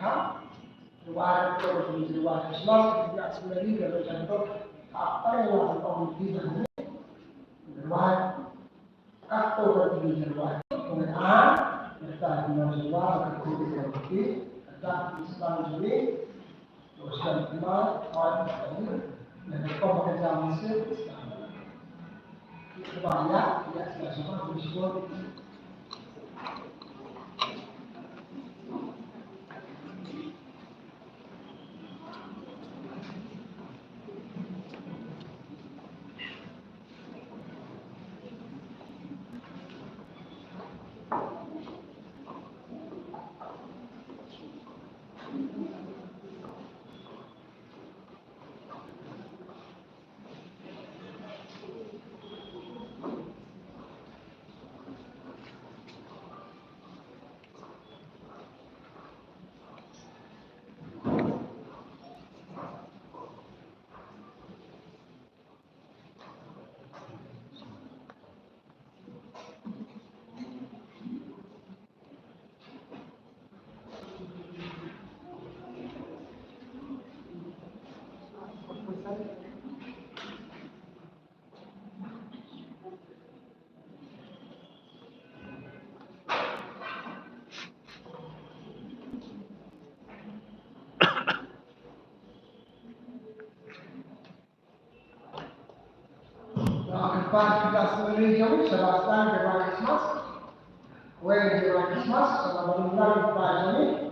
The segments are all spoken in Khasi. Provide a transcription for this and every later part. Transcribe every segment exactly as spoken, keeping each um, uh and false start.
Rwai, rwai Christmas, rwai Christmas, rwai Christmas, rwai Christmas, rwai Christmas, rwai Ïa, kyrpad ïa ki ka sngewbha jong ngi, sha ba sdang ïa ka Christmas. Wei ïa ka Christmas, sha ba sdang ïa ka Christmas.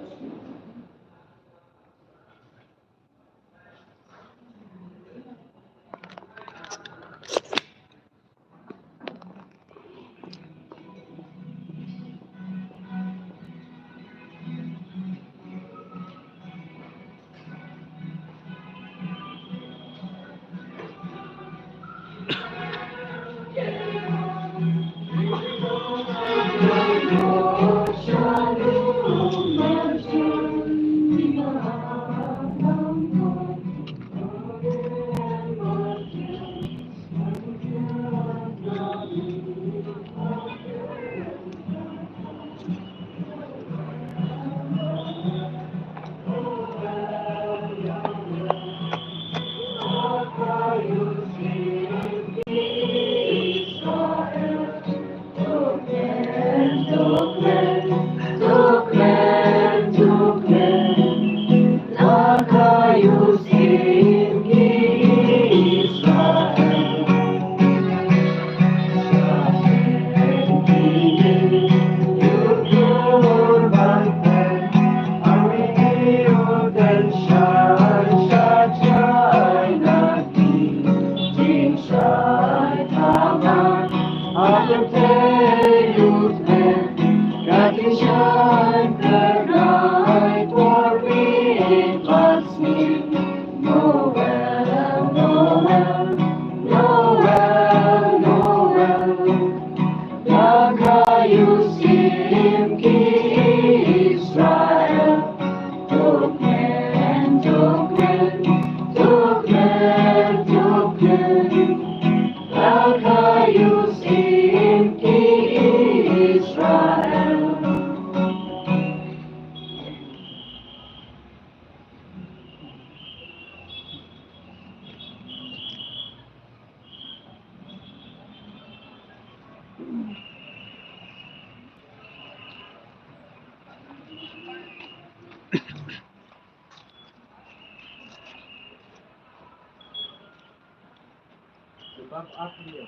Jubab arphew hynñiew.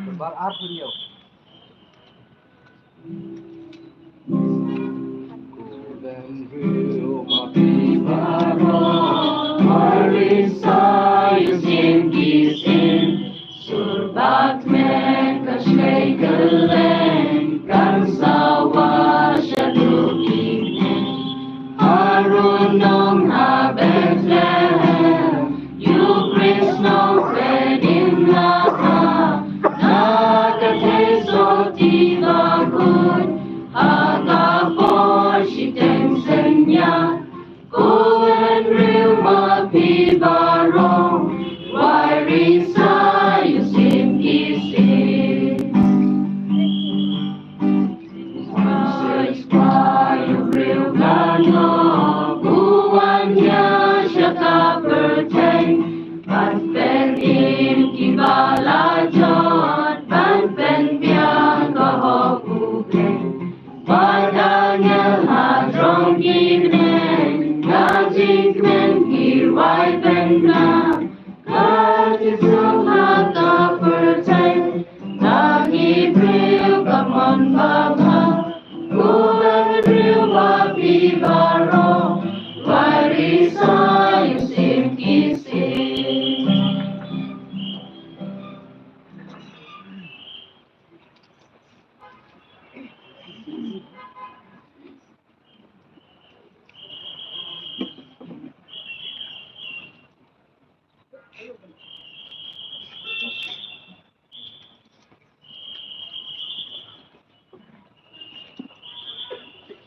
Jubab arphew hynñiew. Marissa, ïa sien ki sien, sur bad kmen ka shlei kylleng, kan sa wad shaduh ki kmen. Harun nong ha Bethlehem, ïa u Khrist nongpynim la kha, na ka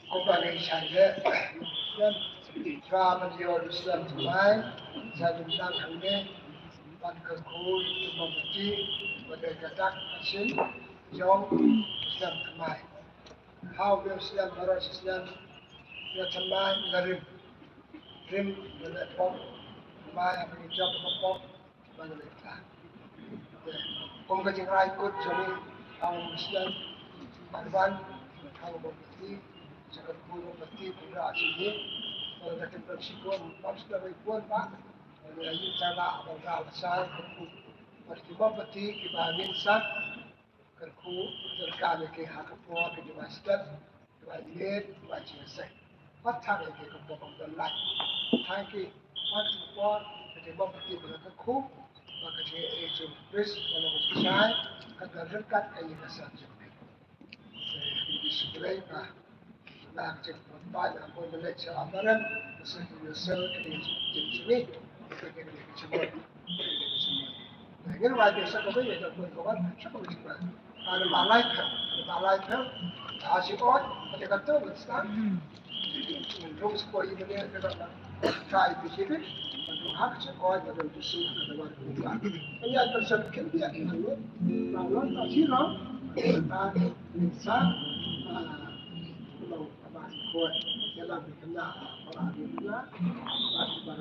Kumba ngi shai leh, Muslim, shuwa ban ïoh Muslim thymmai, sa dum dang hangne, ban kyrkhu ïa ki mombati, bad ïa ka dak ka shin jong Muslim thymmai. Haba Muslim baroh shisnem ïa thymmai, la rim. Rim, la leh pop thymmai, haba ngi jop ka pop, Kum ka jingrai kut jong ngi, haba Muslim, ban wan, haba mombati, jaka kut mombati, kumba shisien, ban da kin ban shibun, ban shibun ban bun ba, ban ïa ïa jala, ban ra la sai, kut, ban ki mombati, kiba ngin sat, kyrkhu, jyrkam ïa ki ha ka por, ki jingmai step, Ba ïeit, ba jingïaseng. Ba tang ïa ki ka por ba don lai. Tang ki, tang ki por, ka jingmong ka jingpyrkhat ka khum, ba ka jingïeit jong Khrist, ba long ka jingshai, ka don ryngkat ka ïing ka sem jong ki. Te, ki shu Blei ba, na ka jingpynpaw, na ka jingpynleit sha Abraham, ka shu ki ïasel, ka jingïeit jong ki, ka jingïeit jong ki. Ngin wai pyrshah kawei ïa ka bun ka wan, sha kawei sha kawei. Ka na ba lai pher, ka na ba lai pher. Ka shi ot, ka te ka tu, ka sta. Rung spo i mene ka na ba. Ka i pi shi pi. Ka tu hak shi ot, ka tu shi, ka tu wan ka. Ka ya pyrshah kin dia ka tu. Ka wan ka shi ro. Ka ni sa. Ka wan ka ba ko. Ka la bi ka na, ka la bi ka na. Ka ba ka ba.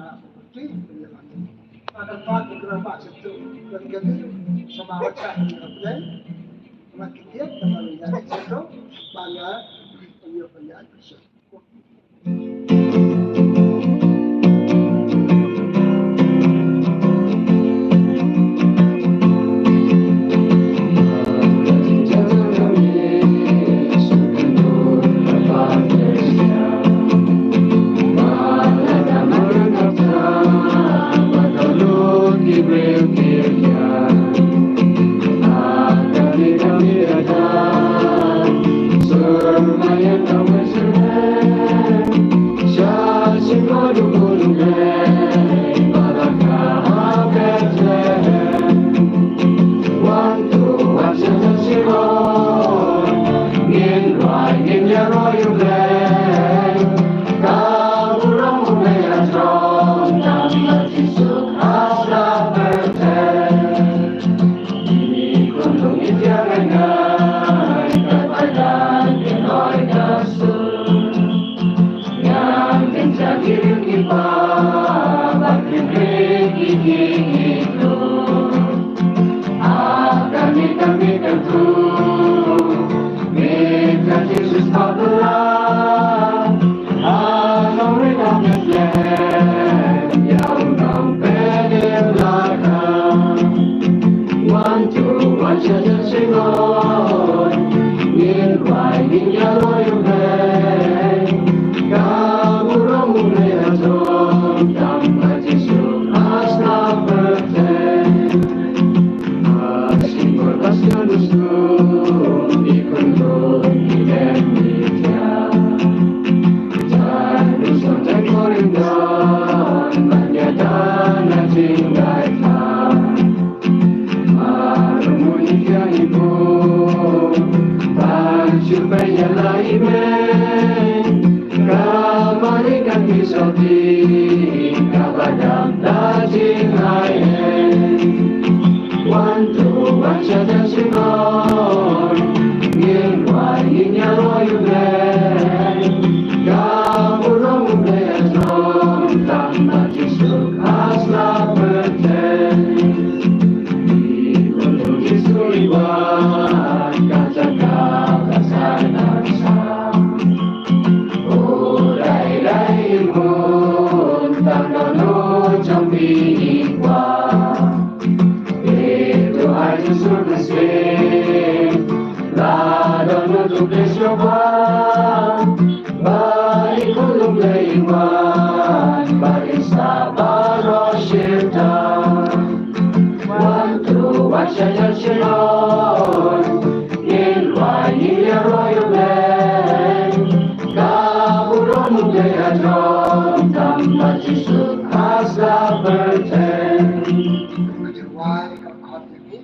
Ka jingwai ka khot ïa ngi.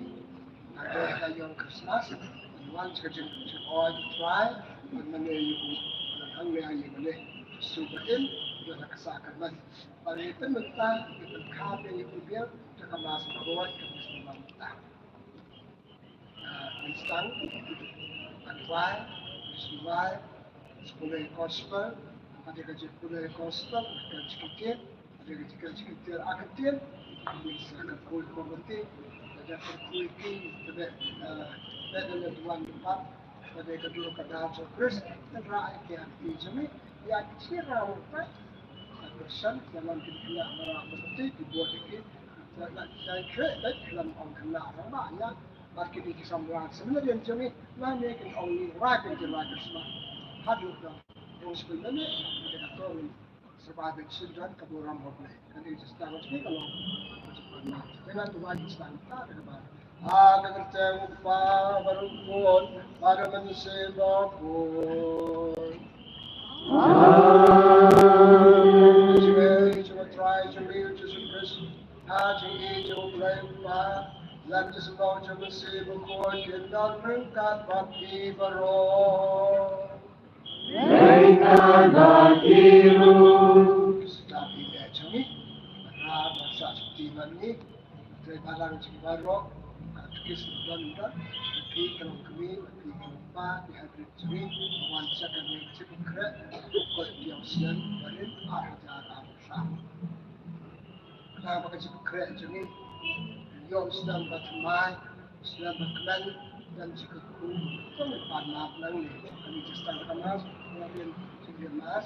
Ka dei ka ïong Christmas. Wan sha ka jingkyrkhu ïa U Trai. Ban mane ïa u. Hangne ha ïing mane, shu ba in, ïa la ka sakramen. Ba ngi pynmynta, ngi pynkha ïa ngi pynbiang, ïa ka Mass Baroh, ka Mass Baroh mynta. Ah, ngi sdang, ban wai, ngi shu wai, shu pule Gospel, hadien ka jingpule Gospel, ka jingkyrkhu, hadien ka jingkyrkhu, ah, ka ktien, ngi sa kyrkhu ïa ka mati, ka jingkyrkhu ïa ki, ka dei, ah, ka dei ka duwan dupat, ka dei ka dur ka dar jong Khrist, ka dei ki ha ki jong ngi, ïa ki shi rau ruh pat, ka Khristan, ïa man ki khynnah marwei mati, ki bud ïa ki, ïa, ïa, ïa, ki khynnah, ïa, ong khynnah rangbah, ïa, bad kine ki samla seminarian jong ngi, lane kin ong ngi Reverend Jemai Krismas. Haduh da, ong skul mane, ka dei ka tong, survive children, ka burom hok lei. Kane just tang jong ngi ka long. Jangan tu wan just tang ta ka ba. Ha ka kyrteng u Kpa bad u Khun bad u Mynsiem Bakhuid. Amen. Jingïeit jong U Trai jong ngi U Jisu Khrist, ka jingïeit jong U Blei U Kpa, lem jingïeit jong U Mynsiem Bakhuid, kin don ryngkat bad phi baroh. Ryngkat bad phi ruh. Sdang ïa jong ngi, ba ra ba sa sdang bad ngi. Trei balang jong ngi baroh, katekis don don, phi ka long kmie, phi ka long kpa, ki hybrid jong ngi, wan sha kane ka jingpynkhreh, ko ïa u snem barit ar hajar arphew saw. Kata ba ka jingpynkhreh jong ngi, ïa u snem ba thymmai, u snem ba kmen, don jingkyrkhu, jong ngi pan map lang ne, kane jingstad ka Mass, ngi ïa rin jingrin Mass,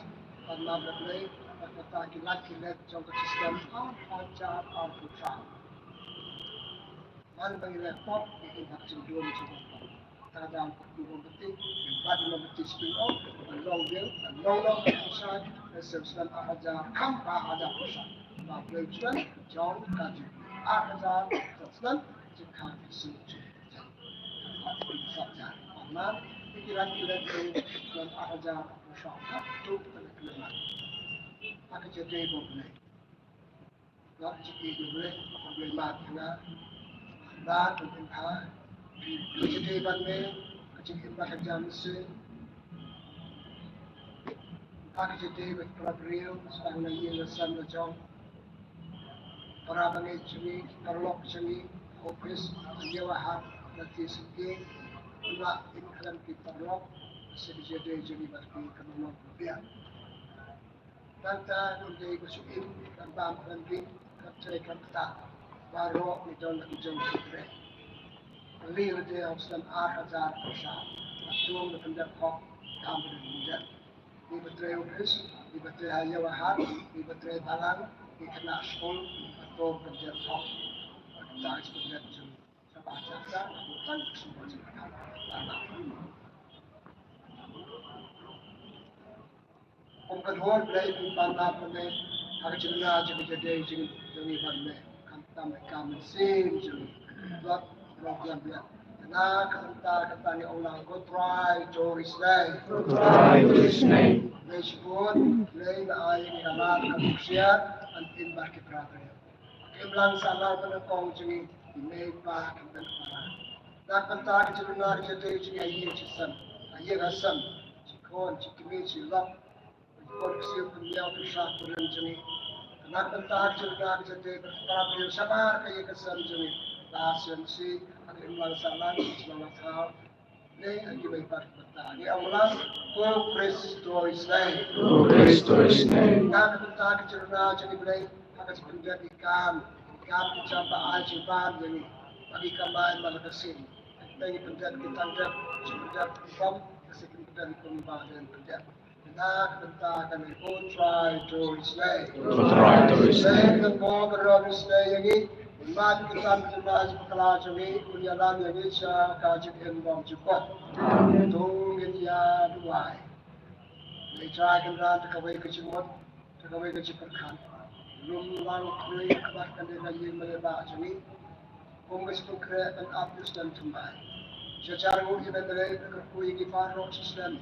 pan map lang ne, bad kata ki lad ki let jong ka system, ar hajar arphew saw. Man ba ngi leh pop, ngi im ha ka jingdum jong u pop. Ka dang pop ngi long bati, ngi bat ngi long bati spring off, ngi long bil, ngi long long, ngi shai, ngi sem snem ar hajar, kham ba hajar pyrshah. Ba Blei Trai, jong ka jing. Ar hajar, sem snem, jing ka jing snem, jing. Ba jing sa jar. Ba man, ngi kiran kiran jing, snem ar hajar pyrshah. Ha, tu, ta ngi kiran. Ha ka jadei bom ne. Ngam jingkyrkhu ïa U Blei, U Blei map ïa nga. Nga, nga, nga, nga, ka jingim bad ka jam mynsiem. Nga ka jingim bad para briew, sdang na ïing na sem na jong. Para bangeit jong ngi, paralok jong ngi, office, ïa wa ha, na ti siki, nga im khlem ki paralok, sa ka jingim jong ngi bad ki ka mano ka biang. Nangta ngi dei ka shu im, kan bam kan ring, kan trei kan kta. Baroh ngi don la ki jong ki trei. Kali la dei ha u snem ar hajar pyrshah. Atung la pyndep hok, kam la pyndep. Ngi ba trei office, ngi ba trei ha ïew ha hat, ngi ba trei balang, ngi khynnah skul, atung pyndep hok. Kata ki pyndep jong ngi. Kaba jaka, kan shu ba jaka. Kum ka dhor Blei pynban na pynban ha ka jingna jong ka jingdei jong ngi ban me. Khamtam ka mynsiem jong ngi. Blot blot blot blot. Na ka khamtam ka tang ngi ong lang ko Trai to isnei. Ko Trai to isnei. Blei shibun, Blei na ai ngi ka lar ka kusiat an tin bar ki pra. Ki imlang sahlang ba nyngkong jong ngi, i mei i pa ki bynta para. Na ka bynta ka jingduna ka jingdei jong ngi ha ïing ha sem, ha ïing ha sem, shi khun shi kmie shi lok, ki khun ki ksiew ki miaw ki sha ki rim jong ngi. Na ka bynta ka jingduna ka jingdei bad para briew shabar ka ïing ka sem jong ngi. La sien shi, ha ka imlang sahlang, sahlang thaw. Ne, ha ki mei pat bynta. Ngi ong lang, ko Khrist to isnei. Ko Khrist to isnei. Ka bynta ka jingduna jong ngi Blei, ha ka jingpyndep ki kam, ki kam ki jam ba ai jingbam jong ngi, ba ngi kamai man la ka sien. Te ngi pyndep ki tang dep, jingpyndep ki bam, ka sien ki pyndep ki bam ba dei pyndep. Na ka bynta kane ko Trai to isnei. Ko Trai to isnei. Blei ka Kpa baroh isnei ïa ngi. Un mad ïa ki kam ki jingmut bakla jong ngi, un ïalam ïa ngi sha ka jingim bymjukut. Amen. To ngin ïa duwai. Blei Trai Kynrad, da kawei ka jingmut, da kawei ka jingpyrkhat, lum lang khrui ka bar kane ka ïing mane ba jong ngi. Kum ka jingpynkhreh ban ap ïa u snem thymmai. Sha jar ngi ïa me Blei, kyrkhu ïa ngi baroh shi snem.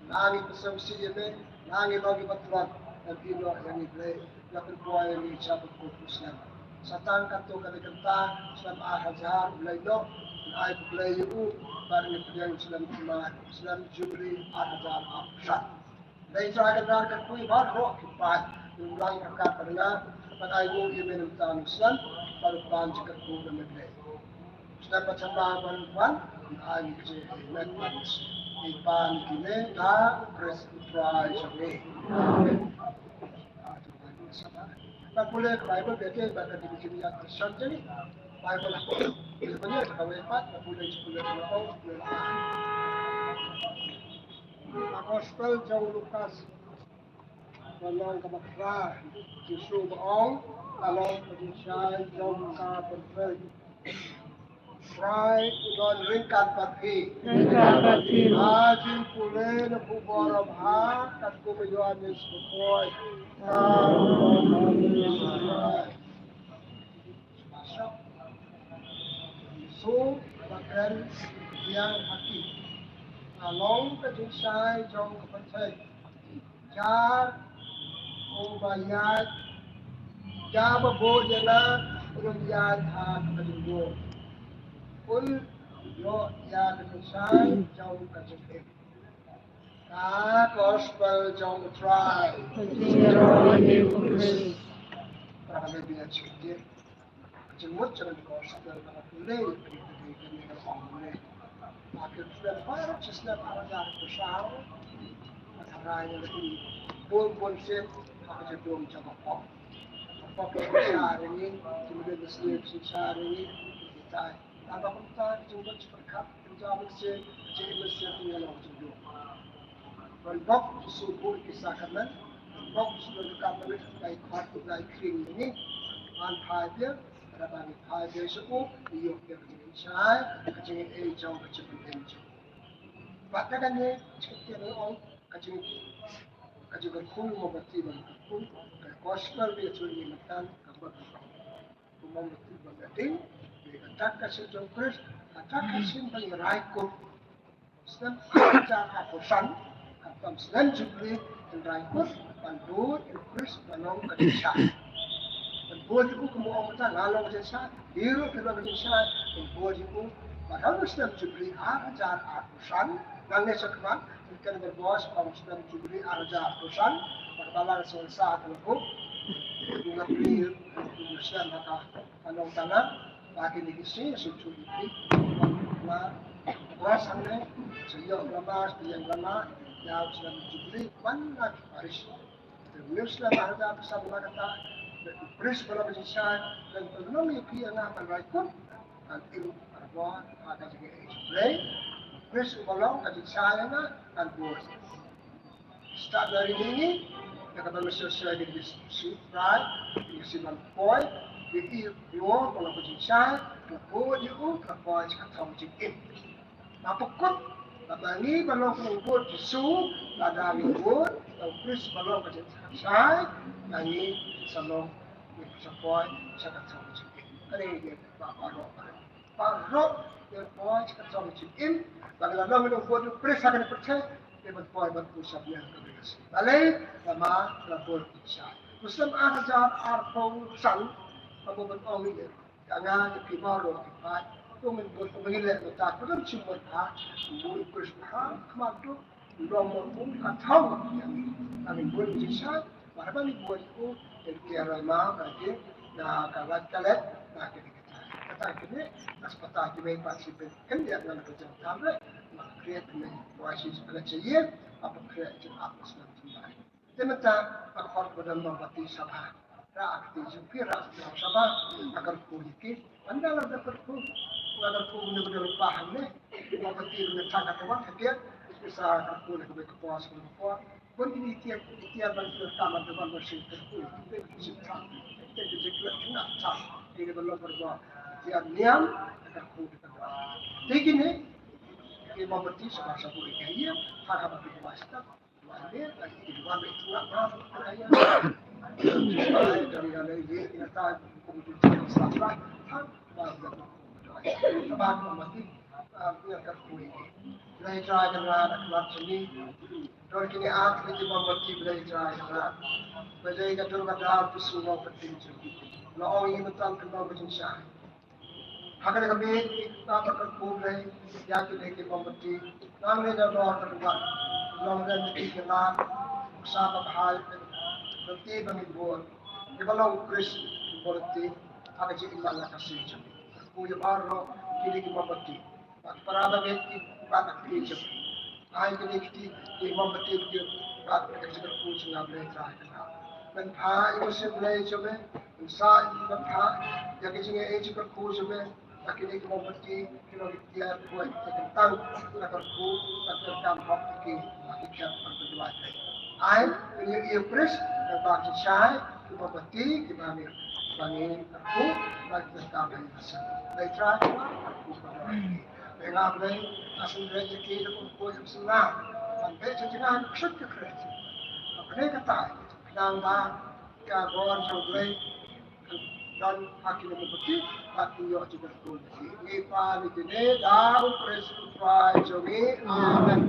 Nga ngi pynsngewsih ïa me, nga ngi long ngi ba tlot, ngan ïehnoh ïa ngi Blei, nga pynpoi ïa ngi sha bakut u snem. Sa tang katto katne kynta, snem ar hajar, Blei noh, ngan ai Blei ïa u, bad ngi pdiang snem thymmai, snem Jubili ar hajar arphew san. Dei sa ka nar ka kui ba ro ki pat. Ulang ka ka pernah. Pat ai ngu ki men tam san. Pat pan cakap ku na medre. Sna pat sama ban pan. Ai ngi je met pan. Ipan kine na Kris Trai jong ngi. Amen. Ba pule ka Bible bete ba ka division ya Christian jeni. Bible aku. Dia punya ka wei pat ba pule ji pule ka ong. Ka Gospel jong Lukas. Ba long ka bakra Jisu ba ong. Ka long ka jingshai jong ka pyntrei. Trai u don ryngkat bad phi. Ryngkat bad phi. Ha jingpule na khubor babha katkum u Ïoannis bakhuid. Jisu ba kren biang ha ki. Ka long ka jingshai jong ka pynthei. Jar uba ïaid, jar ba bud ïa nga, un ïaid ha ka jingdum. Un ïoh ïa ka jingshai jong ka jingim. Ka Gospel jong U Trai. Ka jingïaroh ïa u Khrist. Ka jingmut jong ka Gospel ka pule, pule, pule, pule. Ba ki pule baroh shi snem ar hajar arphew saw. Ka tharai ïa la ki bun bun sien ha ka jingdum jong ka pop. Ka pop ka shisha ïa ngi, ki mdei ka snem shisha ïa ngi, ki tai. Haba kumta ka jingdum jingpyrkhat, ka jingdum sien, ka jingdum sien, ka jingdum. Ban bok Jisu bun ki sakramen, ban bok Jisu bun ki sakramen, lai khot, lai khring ïa ngi. Ban phai biang, lada ba ngi phai biang sha u, ngi ïoh biang ka jingshai, ka jingim jong, ka jingim jong. Bad da kane, ka jingim ong, ka jing, ka jingkyrkhu mo ba ti ban kyrkhu, ka Gospel ba ïathuh ïa ngi mynta, ka ba kyrkhu. Kumba mut ba nga dei, dei ka dak ka shin jong Khrist, ka dak ka shin ba ngi rai kut. Snem ar hajar arphew san, ka tam snem Jubili, ngi rai kut, ban bud ïa u Khrist ba long ka jingshai. Ban bud ïa u kumba ong mynta nga long ka jingshai, hi ruh ki long ka jingshai, ban bud ïa u, ba ha u snem Jubili ar hajar arphew san, nangne shakhmat, ngi kren ba bos ong snem Jubili ar hajar arphew san, ba ka balang sngewsih ka la buh, u la plie, u la snem ha ka Ka long ka la, ba kine ki sngi, shu shu ïa phi. Ba, ba hangne, shu ïoh lama, shu ïeng lama, ïa u snem Jubili, man la ki parish. Te u snem ba hada, ba sa ba kata, u priest ba la ba jingshai, kan pynlong ïa phi ïa nga ban rai kut, kan im arbor, ha ka jingïeit Blei, u priest ba long ka jingshai ïa nga, kan bud. Stad na ri ngi, na ka ban mynsiem shai ngi ngi shu trai, ngi shu ban poi, ngi i ruh ba la ka jingshai, ka bud ïa u, ka poi sha ka thong jingim. Ba pynkut, ba ma ngi ba long ka bud Jisu, lada ngi bud, ka u Khrist ba long ka jingshai, ma ngi sa long, ngi sa poi sha ka thong jingim. Kane ngi ba baroh. Baroh, ïa poi sha ka thong jingim, ba ka la long ïa u bud u Khrist ha kane ka pyrthei, ïa ban poi ban poi sha bneng ka bneng. Balei, namar ka la bud u Khrist. U snem ar hajar arphew san, ka bud ban ong ïa, ka nga ïa phi baroh ki paid, u ngin bud u ngin leh uta, ka don shim bud ha, u bud u Khrist ha, khmat u, Long mo u ka thong. Ka ngi bun ji sa, ba ba ngi bun u, el ke ra ma ka ke, na ka la ka le, na ke ke. Ka ta ke ne, na spata ke me pa si pe, ken dia na ka jang tam le, ma kre ke me, wa si pe le che ye, apa kre ke apa sna tum ba. Te mata, a khot ba dam ba ti sa ba. Ra ak ti ju pi ra ak ti sa ba, a kar ku ni ki. Anda la da kar ku, la da ku ni ba da pa han ne. Ba ba ti ni ta ka ta wa ka ke, ki sa kar ku ni ka ba ka pa sa ka pa. Bun ki ni ti, ti ban ki ta ma da ban ba shi kar ku, ki ki shi ta. Ki ki ki ki na ta. Ki ni ba lo ba ba. Ti niam, kar ku ni ka ba. Ti ki ni, ki ba ba ti sa ba sa ku ni ka ye, ha ha ba ki ba sa. Ha kane ka miet, nga ba kyrkhu Blei ïa kine ki mombati. Nangne da dor ka duwan, long ren ki ki lad, Sa ba bha ïa phi, lynti ba ngi bun kiba long Khrist, ki bun lynti ha ka jingim la ka sngi jong ngi. Kyrkhu ïa baroh kine ki mombati bad para bangeit kiba na kti jong ngi. Ai kine ki kti ki mombati ki bad ka jingkyrkhu jong nga, Blei Trai ka nga. Pynbha ïa u sien Blei jong me, pynsa ïa pynbha ïa ka jingïeit jingkyrkhu jong me. Ba kine ki mombati ki long ki tiar khuid ki kyntang na ka kyrkhu, na ka kyrkhu hok ki, ba ki khep ban pynduwai. Ai, pynïoh ïa u Khrist, na ba ki shai ki mombati kiba ngi, ba ngi kyrkhu, ba ki kyntang ba ngi rasa. Blei Trai, kyrkhu ba ngi. Ba nga Blei, nga sngewbha ïa ki da kum khuid kum sngewbha. Ban beh jingïaid ka khreh. Ba kane ka tai, khnang ba ka bor jong Blei kan don ha kine ki mombati bad ki ïoh jingkyrkhu. Ngi pan ïa kine da u Khrist u Trai jong ngi. Amen.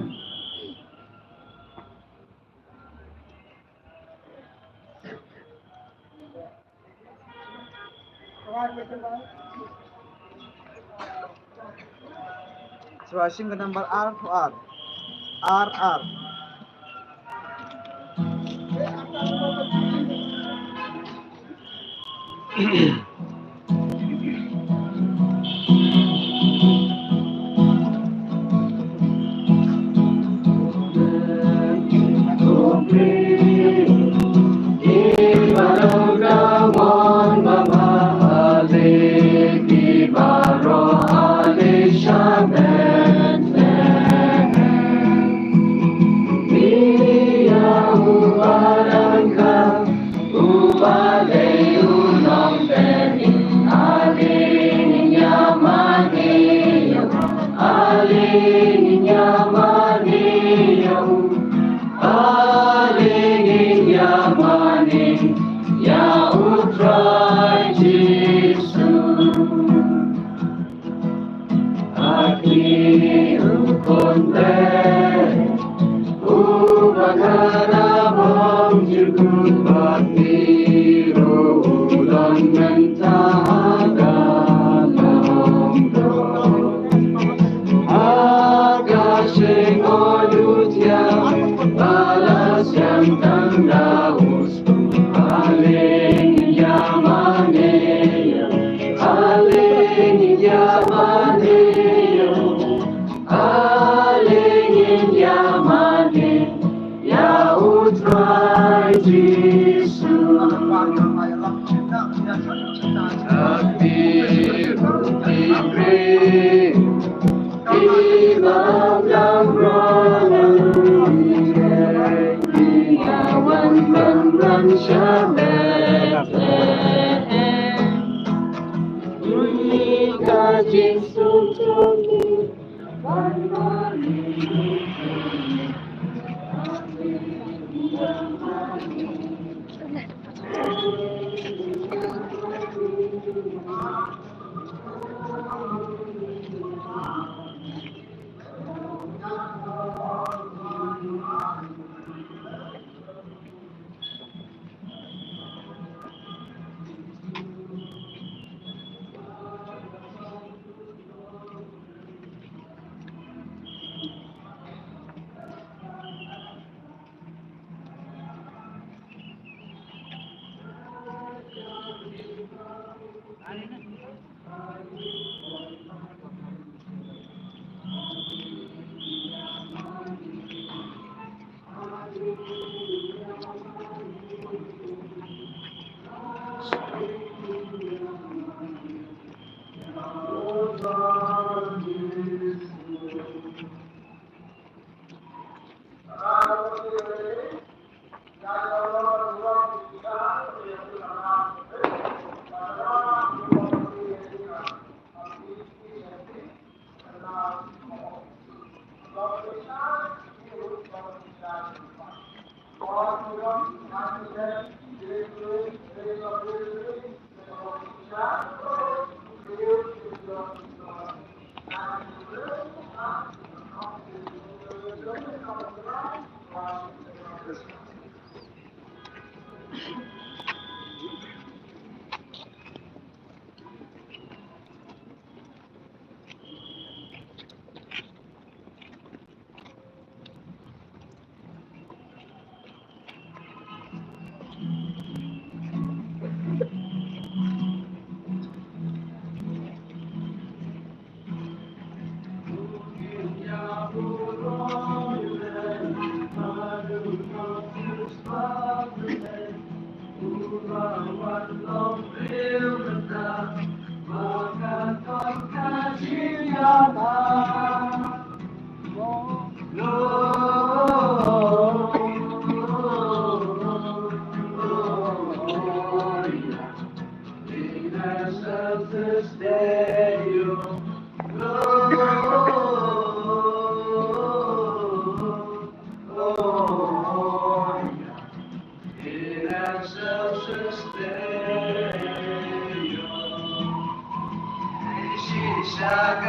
Shuwa shin ka number ar, ar, ar.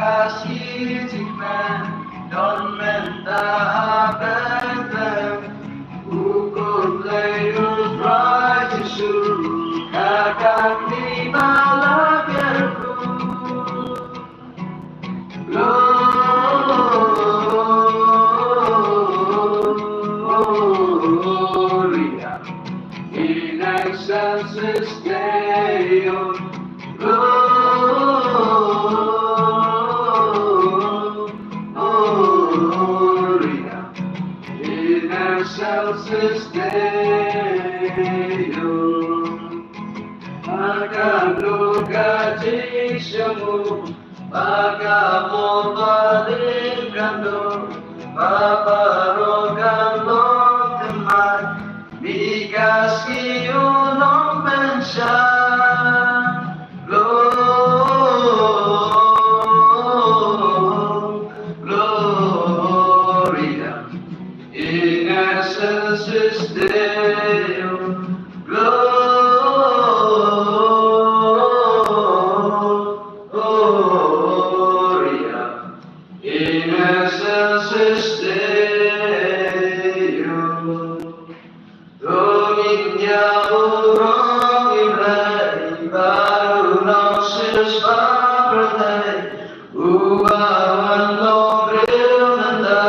Ka shi jingmen don mynta ha Bethlehem. U Blei u Trai Jisu ka kani ba la kyrkhu. Gloria in excelsis Deo. Gloria in excelsis Deo. Ba ka duh ka jingsngew, ba ka bor ba lim ka duh, ba baroh kan long thymmai, mi ka sngi u nongpynshai. Gloria in excelsis Deo. Gloria in excelsis Deo. To ngin ïa burom ïa u Blei, ba u long shisha ba pyrthei, uba wan long briew mynta,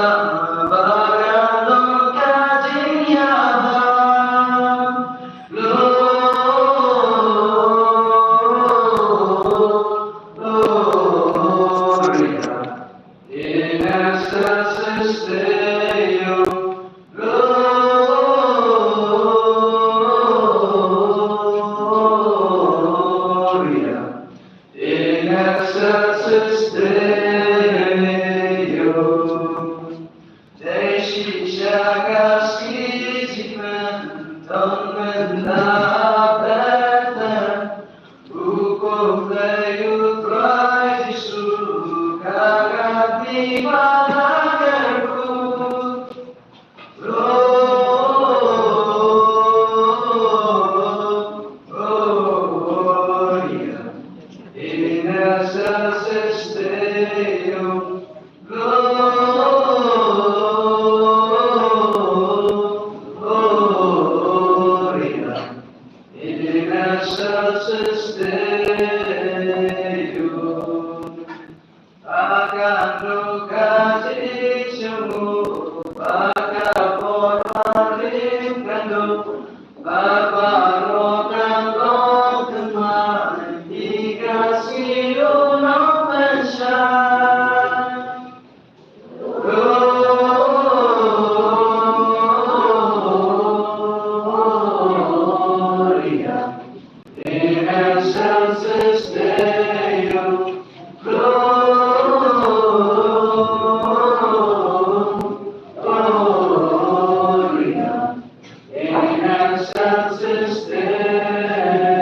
ba ka long ka jingïalam. Gloria in excelsis Deo. Gloria in excelsis Deo. Dei shisha ka sngi jingmyntoi mynta ha Bethlehem. U Blei u Trai Jisu ka kani ba la kyrkhu. Gloria in excelsis Deo. Gloria in excelsis Deo. Ba ka duh ka jingsngew, ba ka bor ba lim ka duh, ba baroh kan long thymmai, ïa ka sngi u nongpynshai. Gloria in excelsis Deo. Gloria in excelsis Deo.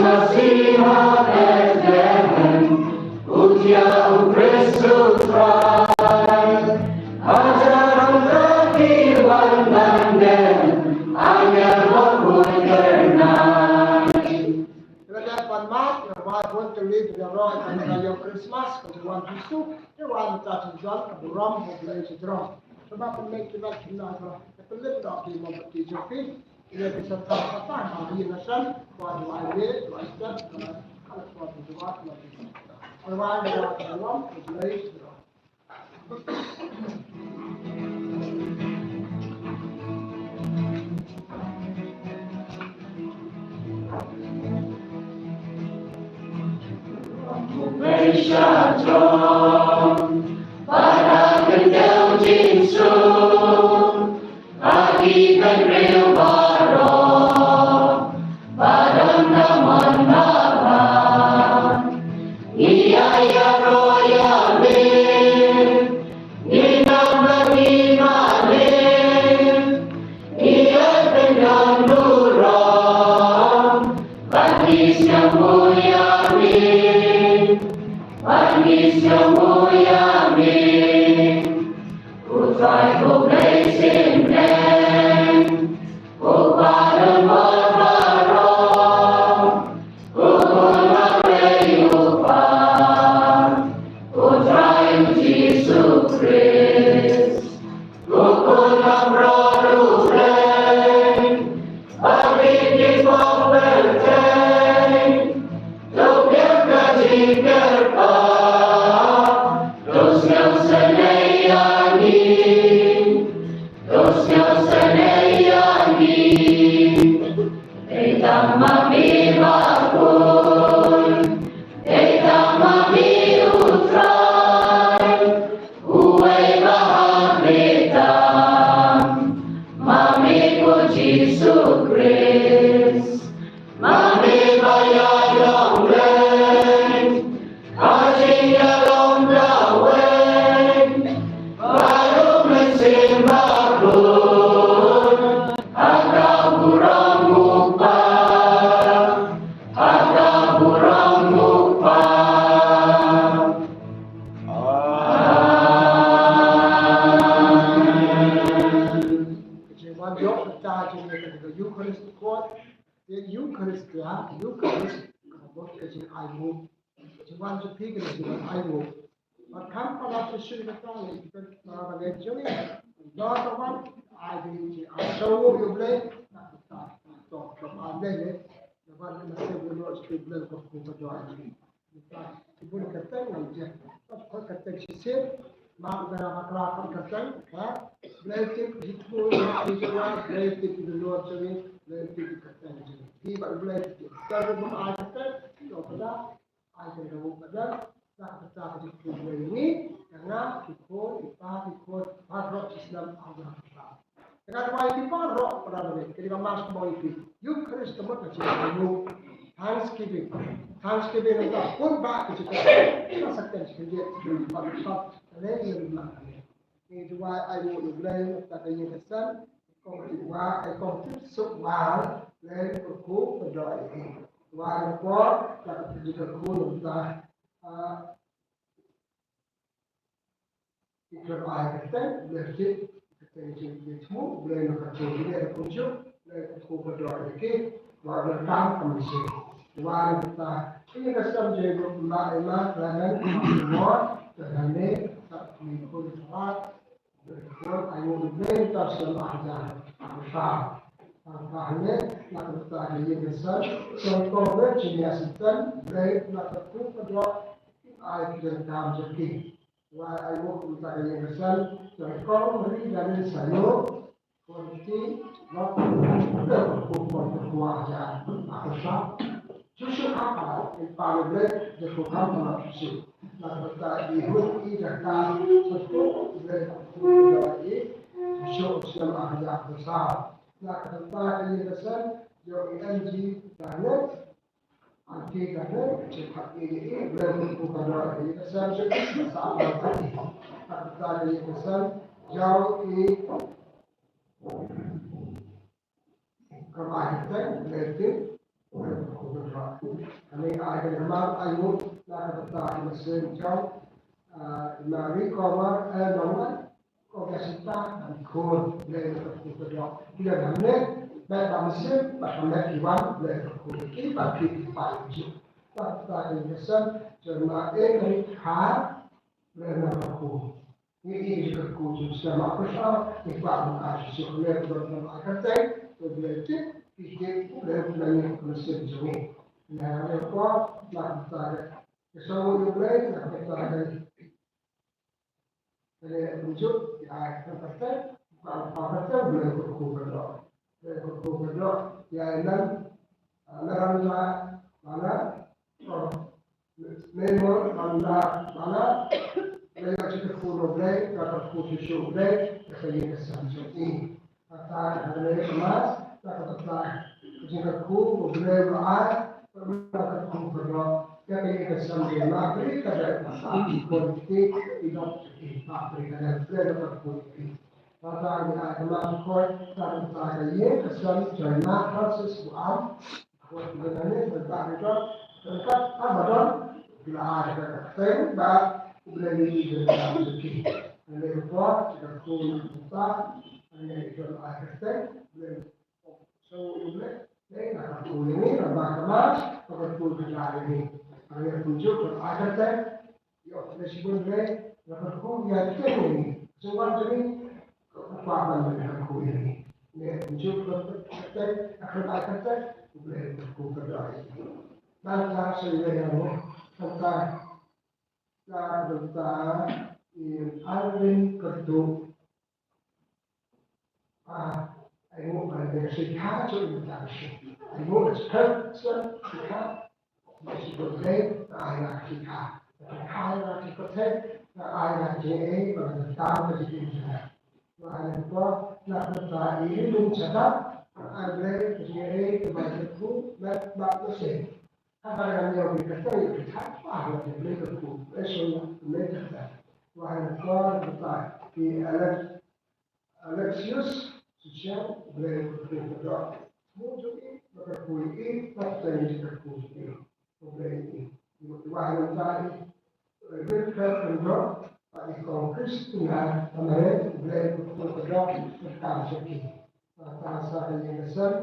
Masiha Bethlehem, u jia u Khrist u Trai. Hajar hangta ki wan ban dem, aniar ba khuid kyrnai. Lada pan mat, nga rwai bun tylli ki roi, kan ka ïong Christmas, kan ka wan Jisu, ki wan ta ki jon, ka burom, ka burom, ka burom. Shabab pynleit ki mat ki na ka, ka pynleit da ki mombati jong phi, ïa ki sa ta ka ta, ha ri na san, wa dua ye, dua step, ka la, ka la kwa dua, dua. Rwai dua, dua, dua. Ba da kyndong jingsuk ha ki bynriew baroh, ba don ka mon ba bha. Ngi ïa ïaroh ïa me, ngi nang bad ngi ma me, ngi ïa kyndong burom, bad ngi sngewbha ïa me, bad ngi sngewbha ïa me. U Trai U Blei Symblang, U Kpa jong baroh, U Khun Blei U Kpa, U Trai U Jisu Khrist, U Khun Lamrot U Blei, ba rit ki pop pyrthei, to biang ka jingkyrpad, to sngewsynei ïa ngi, to sngewsynei ïa ngi. Dei tang ma me bakhuid, dei tang ma me U Trai, uwei ba ha pyrthei, ma me ko Jisu Khrist, ma me ba ïa ïongwei, ha jingïalong kawei, baroh mynsiem bakhuid, ha ka burom U Kpa, ha ka burom U Kpa. Amen. Ka jingwan ïoh kata jong ka Eucharist Court, ka Eucharist, ka Eucharist, ka bot ka jingainguh. Ka jingwan jong phi ka dei ka jingwan ainguh. Bad kham palat shisha kata lei, kita para bangeit jong ngi. Ynda ka wan, ai ka jingaiñguh ïa U Blei, na kata, to, to, amen, eh. Namar ka mynsiem ka jong U Blei ka kyrkhu ka jong ngi. Kita, ki bun kyrteng ngan jia. Ka kyrteng shisien, ma u dara bakla ka kyrteng, ha? Blei tip ki jingthmu, ki jingwan, Blei tip ki jingwan jong ngi, Blei tip ki kyrteng jong ngi. Ki ba Blei tip. Ka ruh ba ai kyrteng, ki ong ka da, ai ka ruh ba da, da ka kyrteng ka jingthmu Blei ngi, ka nga, ki khun, ki pa, ki khun, baroh ki snem, au da ka kyrteng. Te nga duwai ïa phi baroh para bangeit, ka dei ka Mass kumba ïa phi. Eucharist ka mut ka jingaiñguh. Thanksgiving. Thanksgiving ka mut ka bun bah ka jingaiñguh. Ka sa kren shi khyndiat, ka mut ka lei ïa lum lang. Ngi duwai ainguh ïa U Blei na ka ïing ka sem. Kong tip wah, ai kong tip suk wah, Blei kyrkhu kyrdoh ïa ngi. Duwai na por, na ka jingkyrkhu na ka, ah, Ki khlem ai kyrteng, Blei tip, kyrteng jong ki thmu, Blei na ka jong ki dei kumjuh, Blei kyrkhu kyrdoh ïa ki, wat la kam ka mynsiem. Wat la kata, ïa ka sem jong i Blei kumba i ma, Clement, kumba i Mor, Clement, ka kmie khun ka rat, Blei kyrkhu, ai ngu Blei ta sem ah jan, ah ta. Ah ta ne, na ka ta ka ïa ka sem, sem ko Blei jingïaseng, Blei na ka kyrkhu kyrdoh, ai ki dei kam jong ki. Wai ai wok kumta ka ïing ka sem, ka kong Mari Danin Sayo, kon ti, nok, kon kon kwa ja, aku sa. Susu apa, in pa le ble, de ko kam ma susu. Na kata i hu i da ka, susu, ble, i, susu, siam aku ja, aku sa. Na kata ka ïing ka sem, yo i N G, Danin, Anti ka ne, che phat i i, Blei ku ka dor i, ka sem che, ka sa ma ka i. Ka ta i, ka sem, jao i. Ka bai ka teng, ka teng, ka teng, ka teng. Ani ai ka lemar ai ngut na ka bata ka mesin jong, ah, i Mari Komar, eh, Nongman, ko ka sita, an khun, le ka teng, ka teng. Ki la hamne, ba ba mesin, ba hamne ki wan, le ka teng, ki ba ki ki ba ki. Ba ta ka mesin, jong ma e ka ri kha, le na ka teng. Ngi ïohi ïa ka kyrkhu jong u Slam Markhor, ngi kwah ban ai shisha ïa ka don ka ai kyrteng, to Blei tip, ki tip, Blei u Blei ngi ka mynsiem jong ngi. Nga ïa ka kwah, na ka bynta ka, ka sngewbha U Blei, na ka bynta ka, ka leh kumjuh, ïa ai ka kyrteng, kwah ban ai kyrteng, Blei u kyrkhu kyrdoh. Blei u kyrkhu kyrdoh, ïa ai nan, ah, na ram la, la, la, oh, Memor, bala, bala, Blei ka jingkyrkhu U Blei, ka kyrkhu shisha U Blei, ka ïing ka sem jong i. Kata ka dei ka mas, kata ka jingkyrkhu U Blei u la ai, ka kyrkhu kyrdoh, ka ïing ka sem jong i. Ma Blei ka dei ka sa ki khun ki, i dok ki, ma Blei ka dei Blei ka kyrkhu ki. Kata ka dei ka mas ko, kata ka ïing ka sem jong i, ma Francis u am, Ïoh, ka dei shibun Blei, nga kyrkhu ïa ngi. Shu wan jong ngi, ka kwah ban ban kyrkhu ïa ngi. Ngi kumjuh ka kyrteng, ka kyrteng, ka kyrteng, U Blei u kyrkhu kyrdoh ïa ngi. Nangta shu ïa ngi mo, nangta, nangta, in Alvin Kyrduh. Ah, ai ngu ba dei shikha jong u ta shi. Ai ngu ba shikha, shikha. Ba shi ba dei, ba ai la shikha. Ba ai la shikha te, ba ai la jingeh, ba la tam ba jingeh jingeh. Ba ai la ko, la ko ta i lung chata, ba ai ble, ba jingeh, ba jingeh, ba ba ba se. Ka ba la nyo bi ka te, ka ta, ba la ble ka ku, ba so, ba ka ta. Ba ai la ko, ba ta, i Alex, Alexius, Suchiang, Blei u kyrkhu kyrdoh. Mo jong i, ba kyrkhu i, ba kyrteng i kyrkhu i. Blei i, i wah ngan ta i, Wilfred Kyrdoh, ba i kong Christina Tamare, Blei u kyrkhu kyrdoh, kyrkhu jong i. Ba ta sa ka ïing ka sem,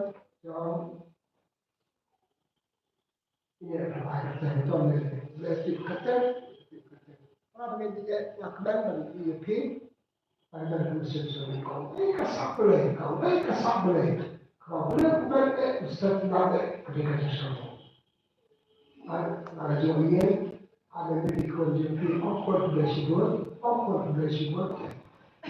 jong Ine ka ai ka teng tong ne, le tip ka teng, tip ka teng. Pra ba ngi ïa nga kmen ban ïa phi, ai ban kum sim sim ko. Ai ka sap Blei, ko, ai ka sap Blei. Ko Blei ku ban e, u sap na e, ka dei ka jingshong. Ai, ai jong ïa, ai ban dei ko jong phi, ong ko Blei shibun, ong ko Blei shibun.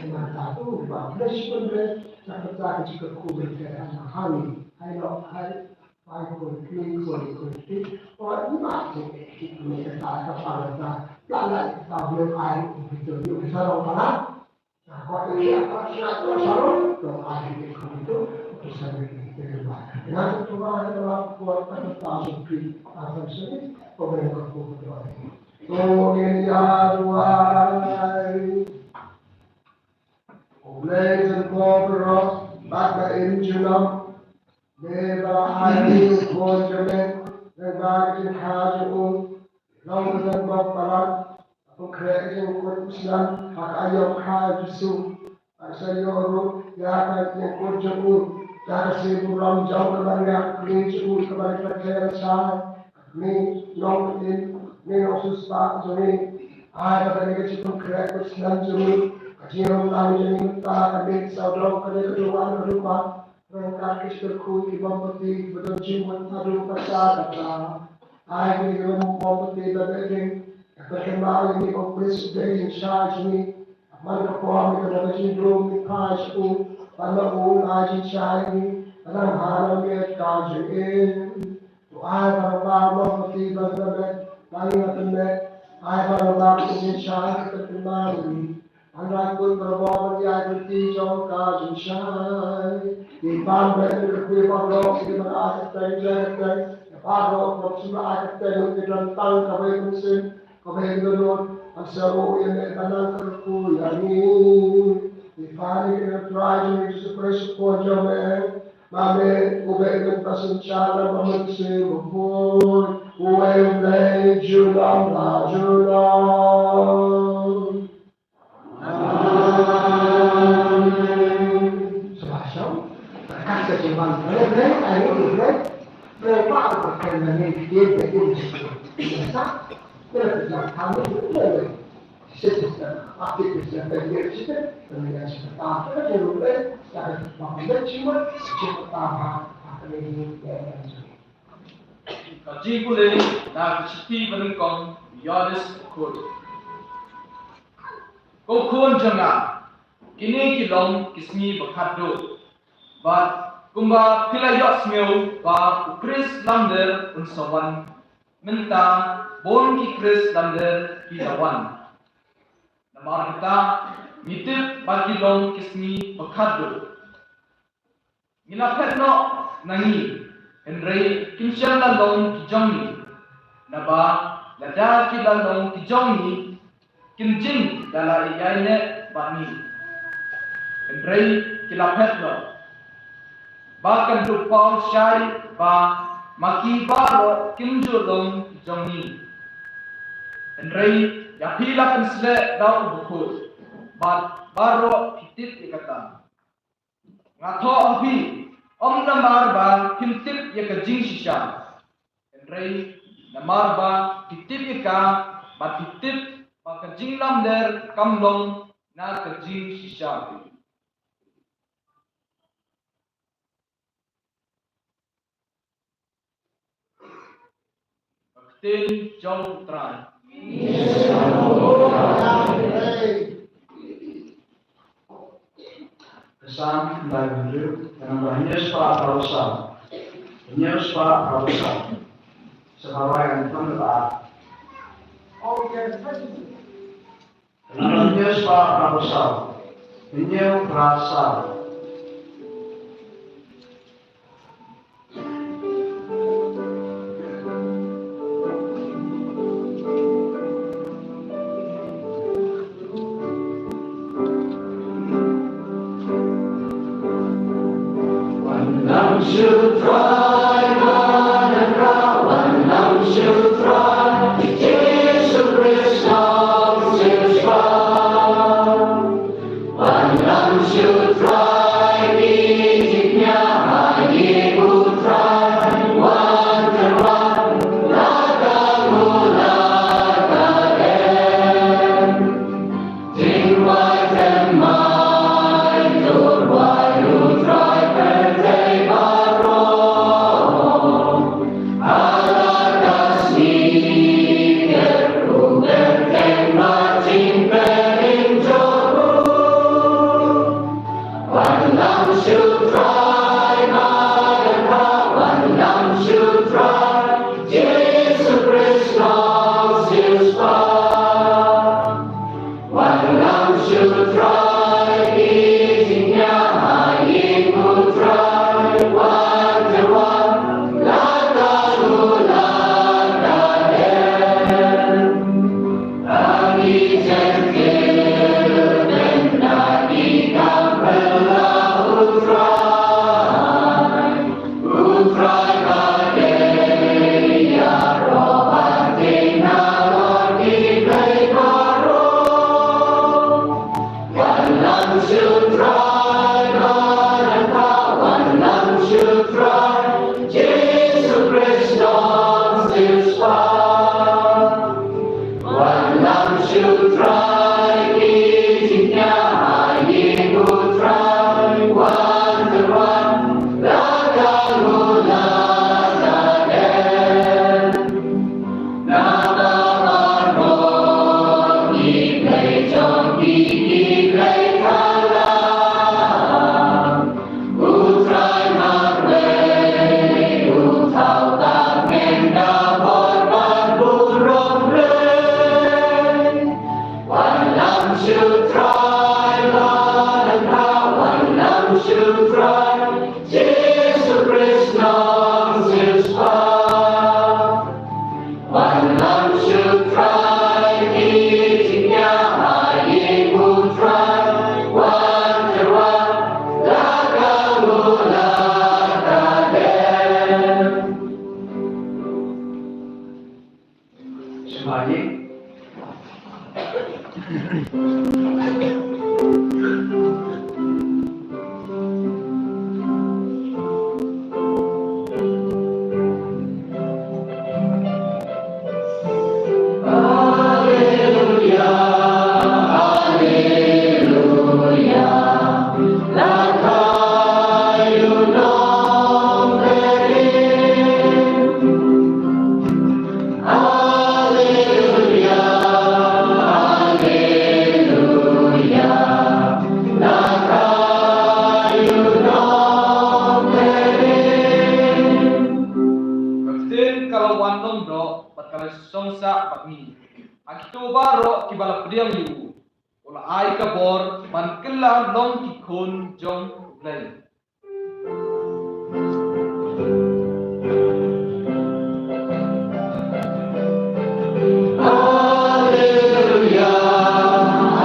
Ïa ma ta tu, ba Blei shibun Blei, ta ka ta ka jingkyrkhu Blei ka ha, ha ni, hai lo, hai. Ai khun kli, khun, khun kli. Oi, i mah jong ki, ki kmie kata, ka para kata. La la kata, blei ai, ki tu, ki tu, ki sarong para. Na ko, ki apa, ki apa, sarong. To ai ki khun tu, ki sarong ki tu, ki tu. Na tu tu, ai la ko, ta ta, ta ki, ta ta sini, ko ben ko ko ko. To ngin ïa duwai. U Blei jong ko baroh, bad ba im junom. Dei ba la ai u khun jong me, dei ba ka jingkha jong u, long ka donbok palat, ka pynkhreh ka jong u kut u snem, ha ka aïom kha Jisu, bad sa ïoh ruh ïa ka jingkut jong u, ïa ka snam burom jong ka Maria, ka kmie jong u, ka Maria ka kyrteng lashai, ka kmie nongpynim, ka kmie nongsiewspah jong ngi, ai ba kane ka jingpynkhreh kut snem jong u, ka jingrymlang jong ngi mynta, ka mih sawdong, kane ka dewwan ka dewwan, Ryngkat ki shkyrkhu ki mombati kiba don jingmut haduh katta katta. Ai kine ki mombati ba dei ding, ka kynmaw ïa ngi, Khrist u dei jingshai jong ngi. Man ka por ngi don ha ka jingdum ngi phai sha u, ban ma u un ai jingshai ïa ngi. Ban nang ha nang miet ka jingim. To ai ba ka mombati ba ka met, ba ngi la pynmet. Ai ba ka mombati jingshai ka kynmaw ïa ngi. Hynrei kut ba la bor ban ïaid lynti jong ka jingshai. Ngi pan beit ïa ki kyrkhu baroh kiba la ai kyrteng, jingkyrteng. Ïa baroh kiba shu la ai kyrteng, ki don tang kawei ka mynsiem, kawei ka dohnud. Ban sngewthuh ïa me, ban nang kyrkhu ïa ngi. Ngi pan ïa ki, ïa U Trai jong ngi Jisu Khrist, u Khun jong me. Mame, u bek mynta synshar, mame, u sngewbha, u em lei junom la junom. Amen. Shabbat shalom. Ka sa jingwan, lei, lei, ai, lei, lei, lei, ba, ba, kan, na, ni, ki, ki, ki, ki, sa, lei, lei, lei, lei. Ka jingpule na ka shithi ba nyngkong Ïoannis bakhuid. Ko khun jong nga, kine ki long ki sngi ba khatduh. Bad kumba phi la ïohsngew ba u Khrist lamler un sa wan, mynta bun ki Khrist lamler ki la wan. Namar kata, ngi tip ba ki long ki sngi ba khatduh. Ngi la phet noh na ngi, hynrei kim shym la long ki jong ngi. Naba lada ki la long ki jong ngi, kin jin da la ïaineh bad ngi. Hynrei ki la phet noh. Ba kan duh paw shai ba ma ki baroh kim ju long ki jong ngi. Hynrei ïa phi la pynsleh da u bakhuid, bad baroh phi tip ïa kata. Nga thoh ha phi, ym namar ba phim tip ïa ka jingshisha. Hynrei namar ba phi tip ïa ka, bad phi tip ba ka jinglamler kam long na ka jingshisha. Ka ktien jong U Trai. Ka Salm khyndai phew hynriew, ka namba hynñiew spah phra phew saw. Hynñiew spah phra phew saw. Sa kawei ngan pynlong. Ka namba hynñiew spah phra phew saw. Hynñiew phra saw. Wan lam shu Trai, wan lam shu Trai, Jisu Khrist ong shisha. Wan lam shu Trai. Amen. Ka ktien ka la wan long doh bad ka la shong sah bad ngi. Ha kito baroh kiba la pdiang ïa u, u la ai ka bor ban kylla long ki khun jong U Blei. Alleluia,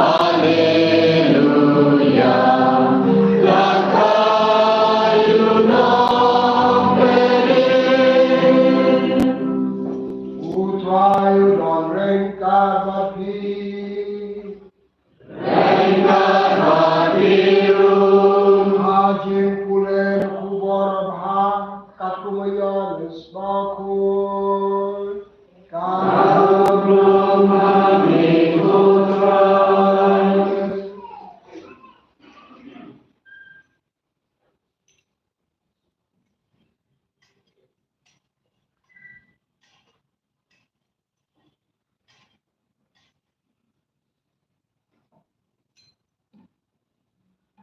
alleluia. U Trai u don ryngkat bad phi. Ka jingpule na Khubor Babha katkum u Ïoannis Bakhuid. Ka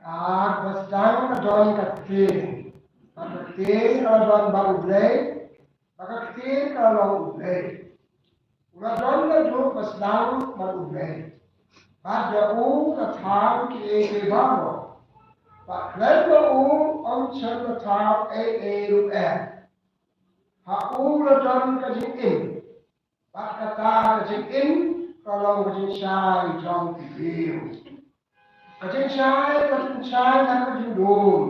Ka basdang ka don ka ktien, bad ka ktien ka la don bad U Blei, bad ka ktien ka la long U Blei. U la don naduh basdang bad U Blei. Bad da u la thaw kiei kiei baroh. Bad khlem da u ym shym la thaw ei ei ruh eh. Ha u la don ka jingim. Bad kata ka jingim ka long ka jingshai jong ki briew. Ka jingshai ka jingshai na ka jingdum.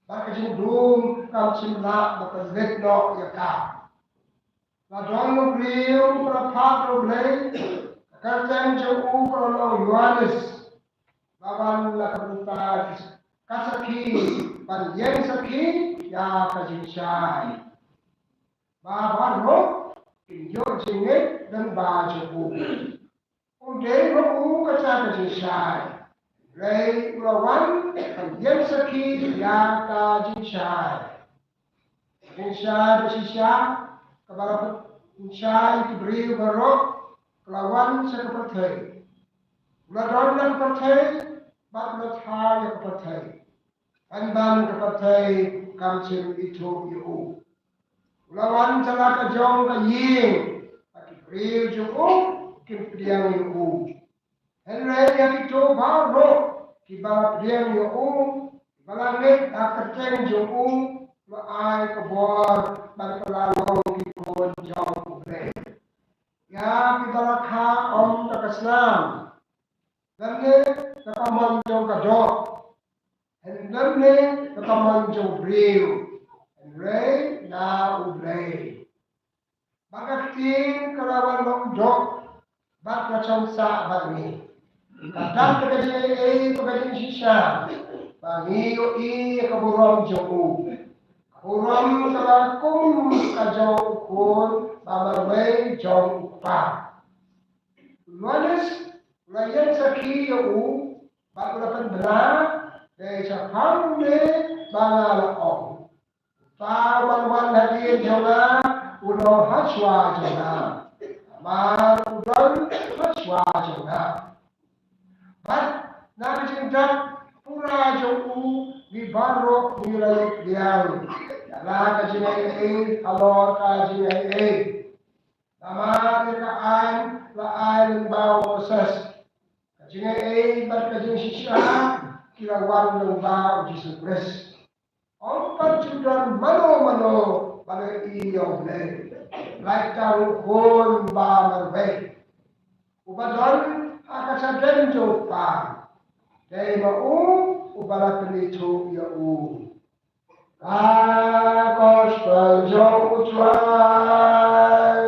Bad ka jingdum kam shym lah ban pynleit noh ïa ka. La don u briew ba la phah da U Blei, ka kyrteng jong u ka la long Ïoannis. Ba wan la ka bynta ka sakhi, ban ïeng sakhi ïa ka jingshai. Ba baroh kin ïoh jingngeit lyngba jong u. Um dei ma u kata ka jingshai, hynrei u la wan ban ïeng sakhi ïa ka jingshai. Ka jingshai ba shisha kaba la pynshai ïa ki briew baroh ka la wan sha ka pyrthei. U la don ha ka pyrthei bad u la thaw ïa ka pyrthei. Hynrei ka pyrthei kam shym ithuh ïa u. U la wan sha la ka jong ka ïing, bad ki briew jong u kim pdiang ïa u. Hynrei ïa kito baroh kiba la pdiang ïa u, kiba la ngeit ha ka kyrteng jong u, u la ai ka bor ban kylla long ki khun jong U Blei. Ïa kiba la kha ym da ka snam, lymne da ka mon jong ka doh, lymne da ka mon jong u briew, hynrei na U Blei. Bad ka ktien ka la wan long doh, bad ka la shong sah bad ngi. Ka dap da ka jingaiei bad ka jingshisha, ba ngi ïohi ïa ka burom jong u. Ka burom ka la kum ka jong u khun ba marwei jong u kpa. U Ïoannis u la ïeng sakhi ïa u, bad u la pynbna, dei shaphang ne ba nga la ong. Uta uban wan hadien jong nga u long hashwa jong nga, namar u don hashwa jong nga. Bad na ka jingdap pura jong u ngi baroh ngi la ïoh pdiang ïa la ka jingaiei halor ka jingaiei. Namar ïa ka aiñ la ai lyngba u Moses, ka jingaiei bad ka jingshisha ki la wan lyngba u Jisu Khrist. Ym pat ju don mano mano ba la ïohi ïa U Blei, lait tang u Khun ba marwei, uba don ha ka shadem jong u Kpa. Dei ma u uba la pynithuh ïa u. Ka Gospel jong U Trai.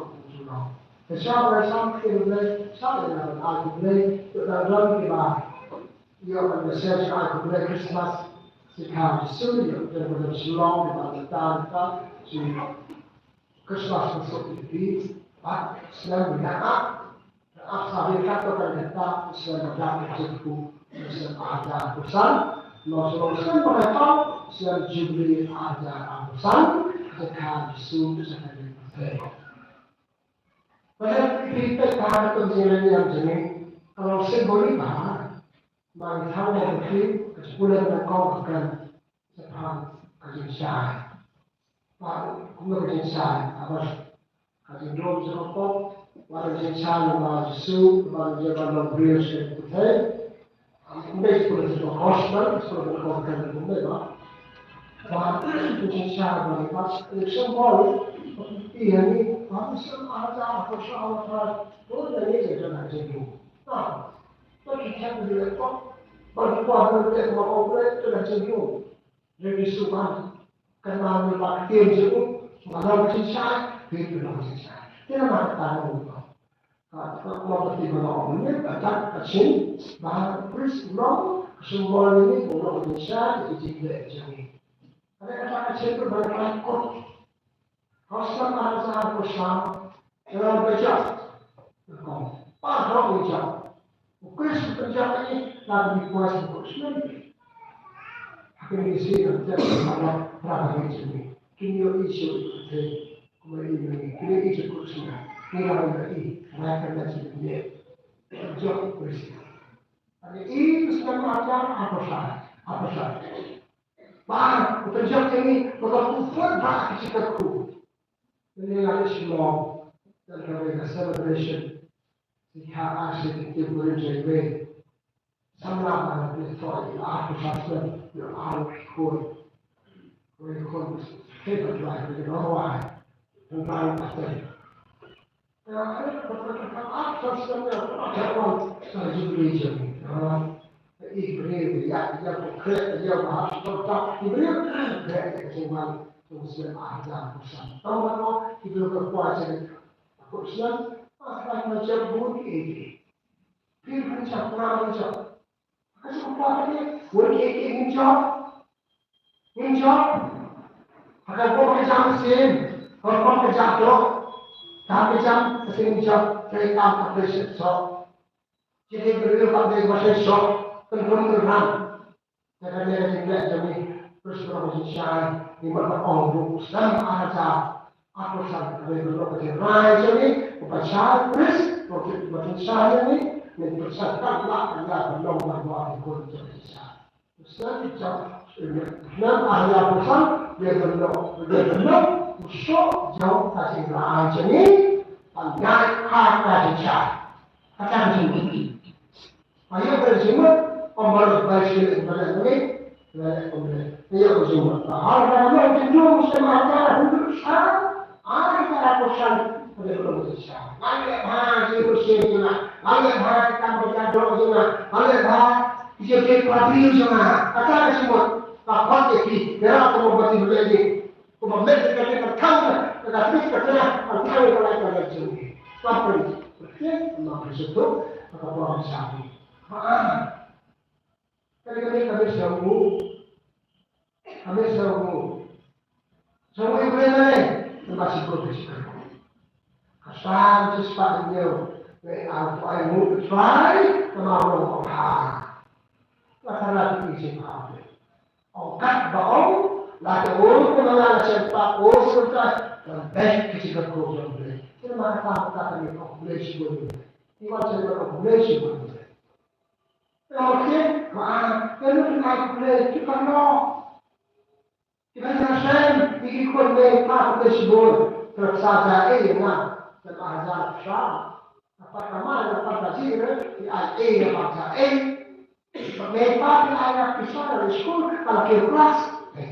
kut u juno. Te sha ba sha ki Blei, sha ba na ai ki Blei, to da don ki ba. Ïoh ban da sha ai ki Blei Christmas. Sikha Jisu ïoh ban da shlong ban da ta ta. Christmas masuk di pi, pat snem bina a, a sabi kat to kan kata snem bina a jingku snem ada kusan, no snem snem bina kau snem jubili ada kusan, jaka Jisu jaka di putih. Pada pi pek tahan pun jiran yang jenis, kalau simboli bahan, mai tahu yang putih, kesepulan dan kau akan Sngewbha ka jingshai. Ba kumno ka jingshai? Haba ka jingdum jong ka pop, ba ka jingshai ba Jisu, ba ka jingdum briew sha ka pyrthei. Am kumne kumne ka gospel, kumne ka gospel kumne ba. Ba ka jingshai ba ni ba ka symbol. Ïa ni ba ka symbol ada apa symbol apa. Kumne ni ka jingdum. Nah, ba kita ni ko ba ko ba ko ba ko ka jingdum. Lei Jisu ban kynmaw ïa ka ktien jong u, ba long ka jingshai, phi phi long ka jingshai. Te namar kata nga ong, ka ka long ka ktien ba long mynmiet, ka dak ka shin, ba Khrist u long ka symbol ïa ngi ba long ka jingshai, ka jingleh jong ngi. Ka dak ka shin ka ban ban kut. Hosana arja hosana, dalam kerja. Kong, pa hok kerja. Ukris kerja ini lagi kuasa kok sendiri. Akhirnya isi kerja sama berapa kerja ini. Kini yo isu itu. Kuma ini ini. Kini isu kok sendiri. Kini lagi lagi. Rakan dan sendiri. Kerja ukris. Ada ini sama aja apa salah. Apa salah. Ba u pynjot ïa ngi ba ka pynfot ba ka jingkyrkhu. Mynne nga leit Shillong, dan ka wei ka celebration. Sikha ar shi taïew February jaiwe. Samla ba nga pynthoi ïa ar phew saw snem ïa ar khun. Wei khun. Hei ba dwai ba dwai. Tang tang ba tang. Ka shu kwah kane, wei ïa ïa ngin jop. Ngin jop. Ha ka bok ka jam sien. Ha ka bok ka jam doh. Ka ka jam ka sien ngin jop. Trei kam ka pressure so. Jingim briew ka dei ba shisha. Pynrem pynrem. Te kane ka jingleh jong ngi. Pressure ka jingshai. Ngi mut ban ong ruh. Sem arja. Arphew san ka dei ba ka jingrai jong ngi. Ba shai Khrist. Ba jingshai jong ngi. Ngi pynshai ka la ka la ba long ba ba ki kun jong ngi shai. Snem jong, snem ar hajar arphew san, dei ban long, dei ban long u soh jong ka jingrai jong ngi, ban ngai ha ka jingshai. Kata ka jingmut. Ba ïoh ka jingmut, ym mar ba shi leh ba leh ngi, leh ym leh. Ïoh ka jingmut. Ba har ba long jingdum snem ar hajar hynriew san, Ai ka la ko san ka dei ko sa. Ngan leh bha ki ko sien jong nga. Ngan leh bha ki kam ka jadok jong nga. Ngan leh bha ki jingkit ka briew jong nga. Kata ka symboh ka khot ïa ki. Ïa ko ba ti leh ji. Ko ba met ka ka ka ka ka ka ka ka ka ka ka ka ka ka ka ka ka jong ki. Ka pyn. Ka pyn satu ka ka ba sa ni. Ha. Ka dei ka dei ka dei sa u. Ka dei sa u. Sa u i briew ne. Ka ba shi ko ka shi ka. Ka san shi spah ïa u. Wei a u ai u trai ka ma u long ha. Ka sa la ti shi pa. Ong kat ba ong la te ong ka ma la shen pa ong shen pa. Ka beh ka shi ka ko jong u. Ka ma ka ta ka ni ko u shi ko. Ni wa shen pa ko u shi ko. Ka ong, ma, ka lut ai khublei, ki paralok. Ki paralok Hashem, ki ki khun mei pa khublei shibun. Ka sa ja ei nga, ka ba ja sha. Ka pa ka ma, ka pa ka ji re, ki ai ei, ka pa ja ei. Mei pa ki ai na ki sa na skul, ka la ki klas. Eh.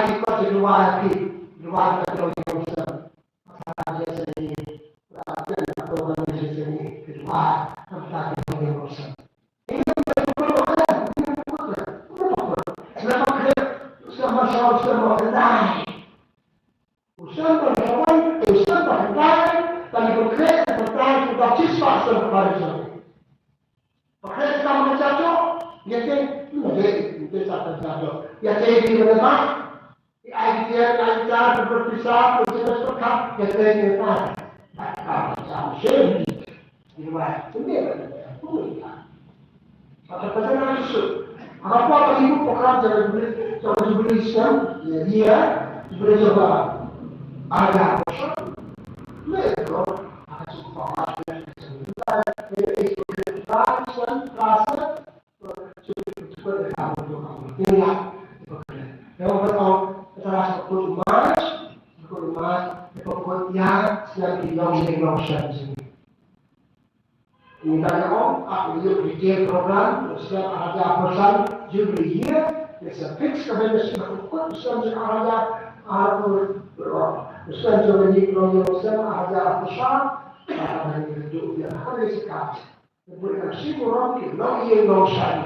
ai ki kot ki duwai ki duwai ka ki duwai. Ngi dang ong, ah, ngi ïoh detail program, snem ar hajar arphew san, Jubilee year, ngi sa fix ka ban da snem ka kut, snem jong ar hajar arphew, snem jong ngi, snem ar hajar arphew san, ah, ngi duk ïa ka, ngi sa ka. Ngi buh ïa ka shi burom ki nongïing nongshai.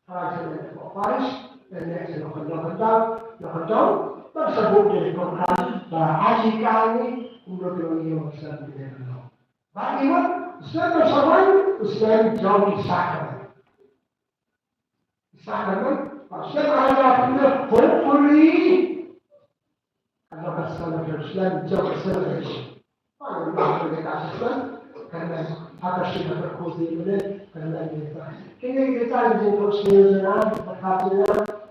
Parish, parish, parish, local town, local town, ba sa buh ïa ka program, ba aji kane, kumno ki nongïing nongshai ki dei. Ba ïa, snem ba sa wan, snem jong ki sakramen. Sakramen, ba snem ar hajar arphew, hopefully, Ka long ka celebration, jong ka celebration. Ba ïa ka celebration, kan long ha ka shisha ka cozy mynne, kan long ïa ka. Kine ki jait jingphohsniew jong nga, ka jong nga,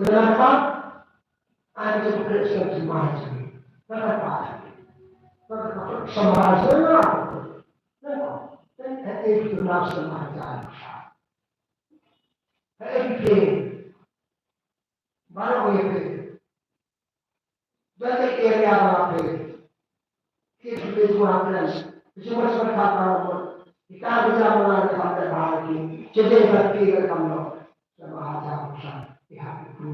Kenapa? Antum Kristen semua itu. Kenapa? Kenapa? Semua itu. Kenapa? Kenapa itu semua itu? Baroh ïa phi. Don ka area ba la phi. Ki phi tu hapdeng. Ki sumar sumar ka ka mut. Ki ka bi jam la ka ka ba ki. Jade ba ki ka ka mut. Sama ha ta ku sa. Ki ha ki pru.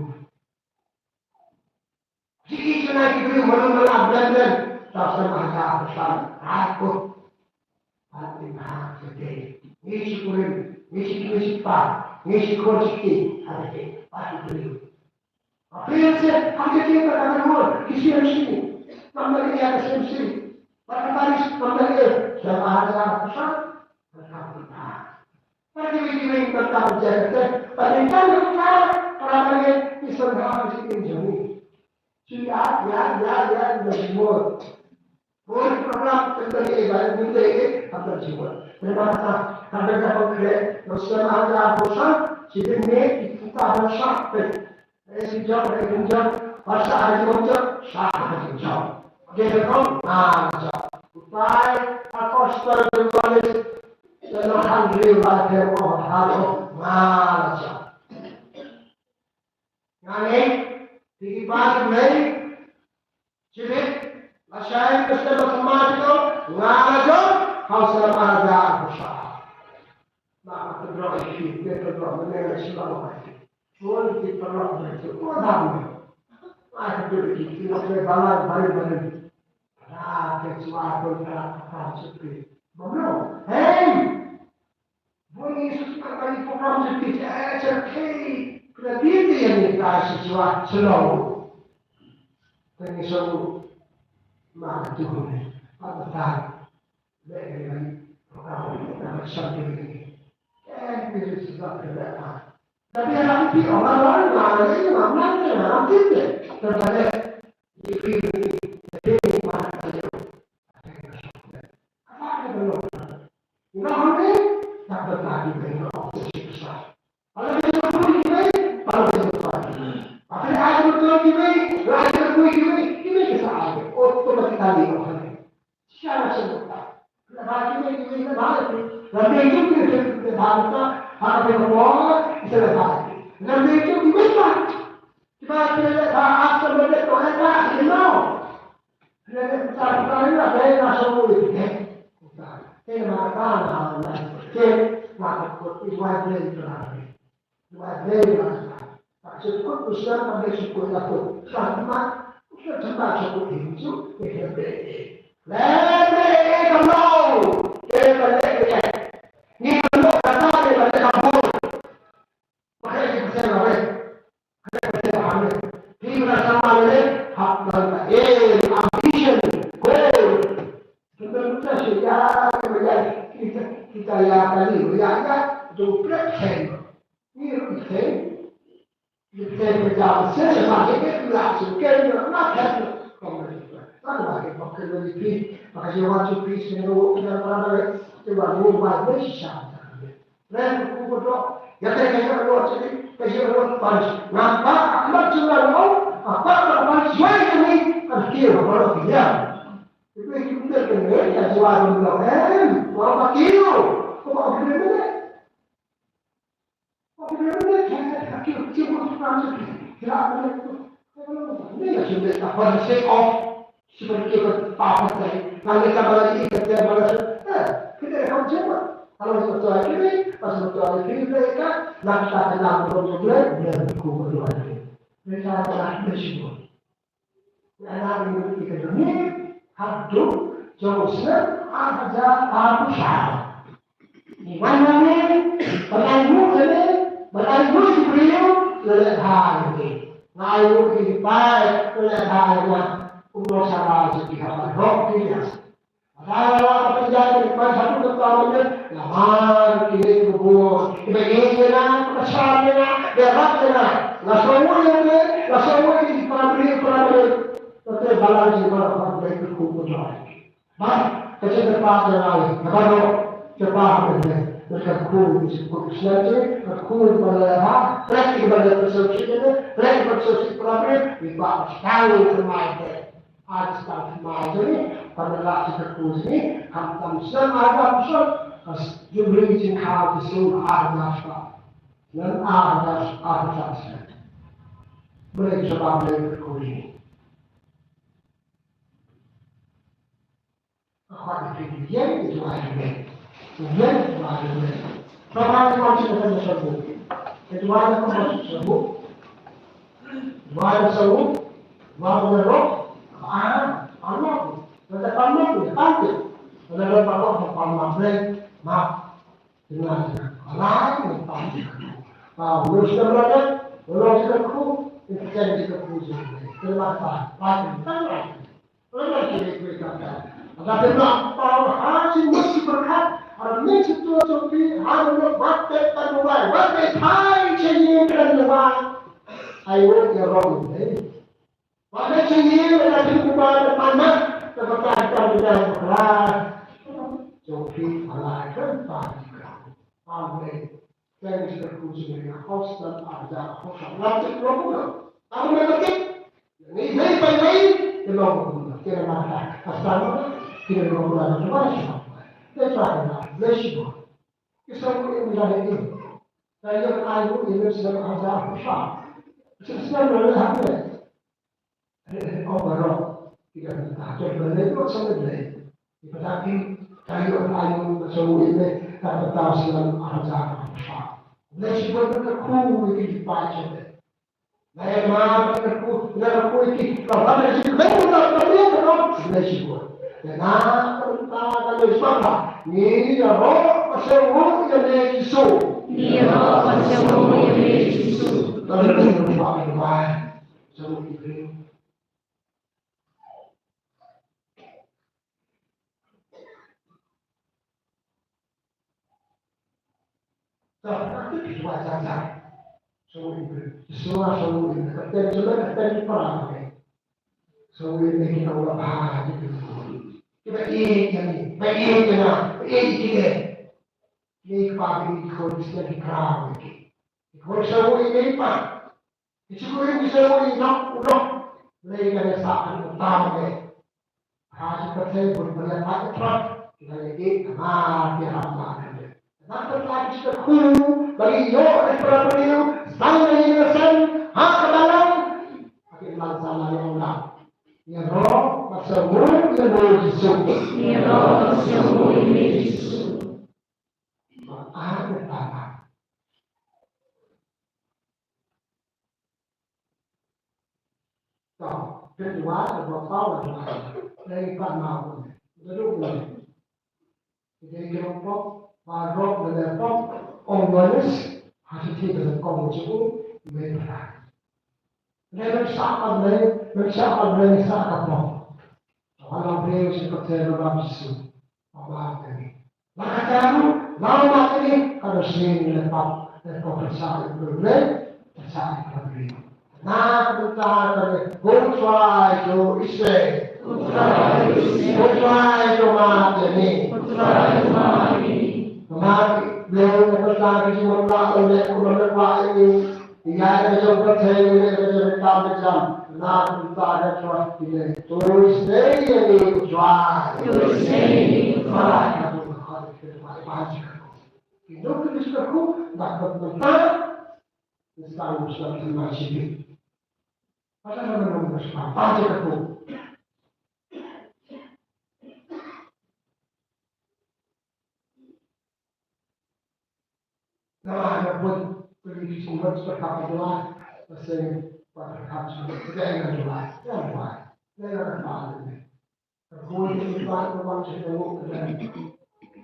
Jiki suna ki briew manu mala blan blan. Tang sngewbha ha ka pyrshang. Ai ko. Pat ym hap sdei. Ngi shi kurim, ngi shi kmie shi kpa, ngi shi khun shi kti. Ha ka dei. Pat ki briew. Aphi seh, ha ka dei pat ka manu. Ki shi shi. Kam da ïa ka shi shi. Pat ka baris kam da ïa. Sngewbha ha ka pyrshang. Pat ka pyrshang. Para kiwei kiwei ki bynta ban jia kata. Bad lymda ka para bangeit ki sngewbha ban sngewthuh jong ngi. Shu ïa, ïa, ïa, ïa, ïa jingmut. Bun program tang ïa ba ïa ba ïa ba jingmut. Namar kata, ka bynta ba khreh, ngi sngewbha ha ka pyrshang, shi bynta ki puta ban shah peit. Re si jong, re si jong, ba shah ha jingmut jong, shah ha jingmut jong. Dei ba kong, nga la jong. Utai, a kos tar jong Johannes, ïa la han ri la te mo ha ko, nga la jong. Nga ne, tiki ba tu ne, chibit, la shai, basta ba sama tu, nga la jong, hau sama da, hau sa. Ma ka tu dro, ki tu dro, ne, ne, shi ba ma. Chun ki paralok ba ki paralok ba ki. Ai ka dei ki ki lok le balai balai balai. Ra ke chua ko ka ka chukri. Bro, hey! Bun Yesus ka ka ni program chukri cha cha ke. Kena diri yang ni ka si chua slow. Kena slow. Ma tu ni. Apa tak? Automatically, oh, honey. Sha sha ta. Na ba ki ne ki ne na ba ki. Ram dei ki ne ki ne ba ta. Ha ka pe ko. Isa la ba. Ram dei ki ne ba. Ki ba ki ne ba asta ba de ko na ba ki no. Ki ne ta ta na ba na so mo ki ne. Ke na ta na na. Ke na ko ki wa de na. Wa dei wa sa. Ka sukut usa ka dei sukut la tu. Ka ma usa chamba sukut hinju ke dei. Le dei ka lo. Ke ka le ke. Ni ka lo ka ta ke ka le ka bo. Wa ke ke se la we. Ke ke se la we. Ki na sama le hap na e ambition. Goal. Kita kita se ya ke ya kita kita ya kali ya ya tu prep sen. Ngi ruh ngi kheiñ. Ïa na ïa ki ka jingmut haduh jong u snem ar hajar arphew saw. Ngi wan hangne ban aiti ïa lade, ban aiti ïa ki briew lada lehkai ïa lade. Nga aiti ïa ki paid lada lehkai ïa nga. Kumno sha ba ki hap ban rong ki ïa. Lada la ka pynjah ïa ki paid haduh katta mynta, la mar ki leit ki bor. Kiba ïeit ïa nga, kiba shai ïa nga, kiba rap ïa nga. Nga sngewbha ïa ki, nga sngewbha ïa ki para briew para briew. Te ba la ki para briew ki kyrkhu kyrdoh. Bad ka jingkyrpad jong nga ïa baroh, kyrpad ha pyrthei, ba ka kyrkhu ki jingkyrkhu Khristan jong ngi, ka kyrkhu ba la ha, trei ki ba la pyrshah ki jingkyrkhu, trei ki ba pyrshah ki para briew, ki ba sdang thymmai te. Ai sdang thymmai jong ngi, ba la ki jingkyrkhu jong ngi, khamtam snem ar hajar arphew saw, ka jingri jingkha ki sum ar hajar saw. Snem ar hajar arphew saw snem. Balei sha ba balei kyrkhu jong ngi. Ka khot ïa phi, ïeng ïa u Trai jong me. Ïeng ïa u Trai jong me. Trai, ïa u Trai jong me. Ïa u Trai jong me. Ïa u Trai jong me. Ïa u Trai jong me. Ïa u Trai jong me. Ïa u Trai jong me. Ïa u Trai jong me. Ïa u Trai jong me. Ïa u Trai jong me. Ïa u Trai jong me. Ïa u Trai jong me. Ïa u Trai jong me. Ïa u Trai jong me. Ïa u Trai jong me. Ïa u Trai jong me. Ïa u Trai jong me. Ïa u Trai jong me. Ïa u Trai jong me. Amen. Thank you, Lord. Ngi dei ban dei, ngi long kumno, ngi long kumno, ngi long kumno, ngi long kumno, ngi long kumno. Dei ban dei, bless you, Lord. Ki sngewbha ïa ngi la ïa ngi. Ka ïa ka ai ngi ïa ngi sngewbha ha ka sha. Sngewbha ïa ngi ha ngi. Ong baroh ki dang ta jot ba lei, ba sngewbha lei. Ki ba ta ki, ka ïa ka ai ngi sngewbha ïa ngi, ka ta sngewbha ha ka sha. Bless you, Lord, ka khu ïa ki ba jot. Sa ka tip ki wa sa sa. Sa wi ki sa sa wi ki ka ten sa ka ten ki para ka. Sa wi ki ki ka wa ba ki ki. Ki ba i ki ni, ba i ki na, ba i ki ni. Ni pa ki ki ko ki sa ki para ki. Ki ko sa wi ki pa. Ki shu kurim ki shu ïoh u noh. Lei ka ne sa kan u tam ne. Ha shu ka sei bun bun ya pat ka trot. Ki la ye ki ka ma ki ha ma ka ne. Ka ta ka ta ki shu ka khu. Ba ki ïoh ne pra pra ïoh. Sang ne ïoh sen. Ha ka balang. Ha ki man sang ne ïoh na. Ïa ro ka shu ïa ne Jisu. Ïa ro ka shu ïa ne Jisu. Ba a ka ta. To, pynduwai, ba paw, ba duwai. Dei pat ma ko ne. Ba du ko ne. Dei ki rong pop, ba rong ba ne pop, ong lois, ha ti ti ba ne kong ju, me ba. Ne ba sa ka me, me sa ka me sa ka pop. To, ha la be si ko te ba ba Jisu. Ba ba ne. La ka ta ruh, la ma kane, ka da sien le pap, le pap sa le le, le Sa ka bri. Na ka bynta ka ne, ko Trai, to Israel. Ko Trai, to map ïa ngi. Namar Blei na ka bynta ka jingmynta u leh kumno leh ba ïa ngi. Ïa ka jong ka thei, ïa ka jong ka kam ka jam. Na ka bynta ka Trai ki leh. To Israel ïa ngi ko Trai. To Israel ïa ngi ko Trai. Ki duk ki duk ki duk, bad ka bynta Ngi sdang u sdang ki ma shi bit. Pata na nong na sdang pa je ka kum. Na ma na bun peli ki sumbat sdang ka dua. Pasal pa ka ka sumbat sdang ka dua. Ka dua. Na na pa. Ka khuid ki pat ka wan sha ka luk ka dei.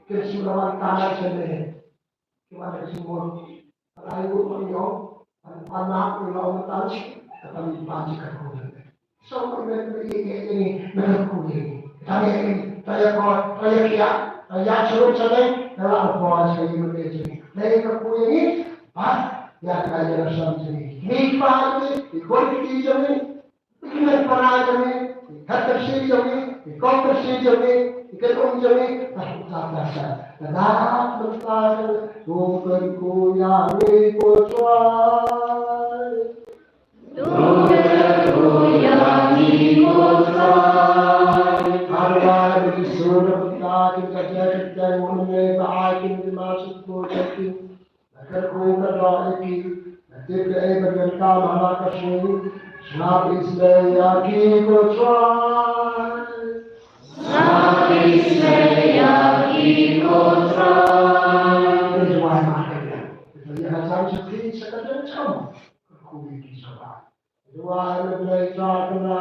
Ki shu la wan tang sha ne. Ki wan ka shu mut. Ka la ïoh ban ïoh. Ban pan map ki la wan tang. Ka pan pan shi ka khuid. So ka men ka ïa ïa ïa ni na ka khuid ïa ni. Ta ïa ni, ta ïa ko, ta ïa kia, ta ïa shu sha ne. Ka la ko sha ïa ni. Dei ka khuid ïa ni. Bad ïa ka ïa la sham sha ni. Ni pa ni, ni ko ni ki sha ni. Ki leh para jong ngi, ki khat kyrsi jong ngi, ki kong kyrsi jong ngi, ki kynum jong ngi, ah, uta uta uta. Ka dak mynta jong ngi, ko kyrkhu ïa ngi ko Trai. Ko kyrkhu ïa ngi ko Trai. Haba ngi sur mynta ki ka jai ki jai ngi ba ai ki ma suk ko jai ki. Ka kyrkhu ka doh ïa ki, ka tip kaei ba donkam ha la ka sngi, sngap isynei ïa ki ko Trai. Sngap isynei ïa ki ko Trai. Ka duwai ma ka ïa. Ka ïa ka jam sha ki sha ka jam cham. Ka kyrkhu ïa ki sha ba. Duwai na Blei Trai kane,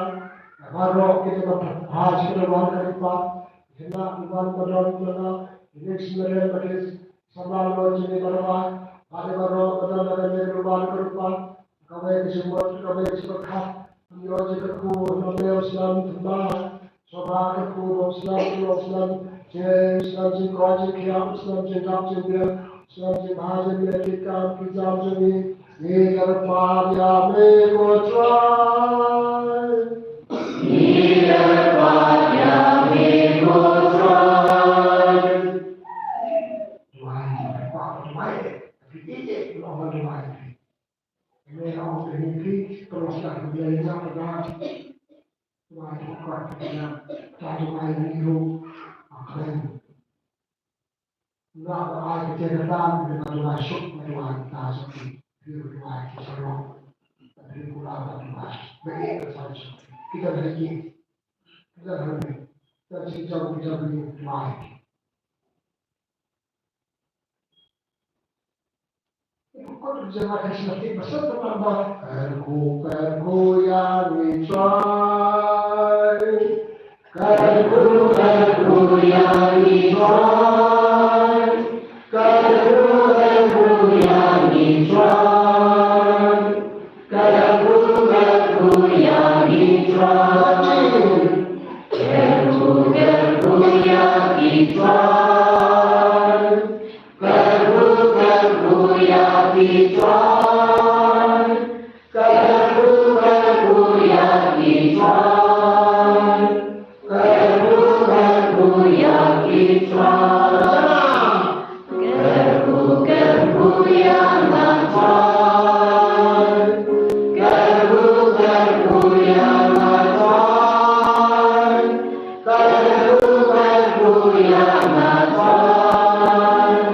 na baroh kine ba pynphai sha kane wan ka Khristmas, kine ki wan ba don kane, kine ki sngewthuh ba ki samla lok jong ngi baroh, ba ki baroh ba don kane ka wan ka Khristmas, kawei ka jingmut, kawei ka jingpyrkhat, ïoh jingkyrkhu na Blei u Slem Tymmen. Sngewbha kyrkhu ba u Slem, u Slem, jingkoit jingkhiah, u Slem jingdap jingbiang, u Slem jingbha jingbiang ki kam ki jam jong ngi. Ngi kyrpad ïa me ko Trai. Ngi kyrpad ïa me ko Trai. Duwai, kyrpad, duwai. Ki ïeit, ki ong duwai. Me ong te ngi ki, terus dah ke dia nya pada. Duwai ki kuat ke dia, ta duwai ngi ru. Amen. Ynda ba ai ke dia kata, me ba duwai suk, me duwai ta suk ki. Ki duwai ki sarong. Ki pula ba duwai. Be ke ta suk. Kita dah ki. Kita dah ni. Kita sejauh kita ni duwai. Kyrkhu, kyrkhu ïa ngi Trai. Kyrkhu, kyrkhu ïa ngi Trai. Kyrkhu, kyrkhu ïa ngi Trai. Kyrkhu, kyrkhu ïa ngi Trai. Kyrkhu, kyrkhu ïa ngi Trai. Kyrkhu, kyrkhu ïa ngi Trai. Kyrkhu, kyrkhu ïa ngi Trai. Kyrkhu, kyrkhu ïa ngi Trai. Kyrkhu, kyrkhu ïa nga Trai. Kyrkhu, kyrkhu ïa nga Trai. Kyrkhu, kyrkhu ïa nga Trai.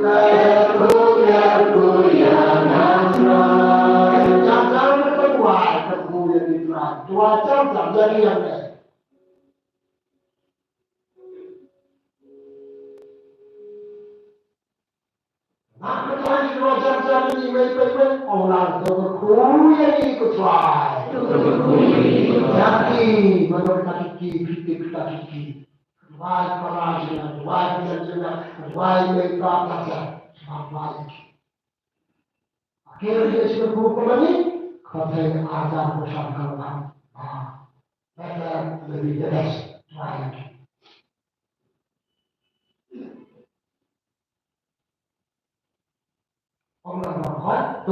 Kyrkhu, kyrkhu ïa nga Trai. Jam jam ka duwai, kyrkhu ïa ngi Trai. Duwai jam jam ïa ngi ïa ngi. Nga kyrpad ïa ngi ruh jar jar ïa ngi wei peit peit. Ong lang to kyrkhu ïa ngi ko Trai. To kyrkhu ïa ngi ko Trai. Ïa ki, mano kita ki ki, kita ki ki. Duwai para jong nga, duwai para jong nga, duwai mei pa pa jar. Duwai ïa ki. Ki ruh ki shu kyrkhu kumne, ka thei ajar ko shang ka lang. Ah. Better to be the best. Duwai ïa ki. Ong lang ba hot, to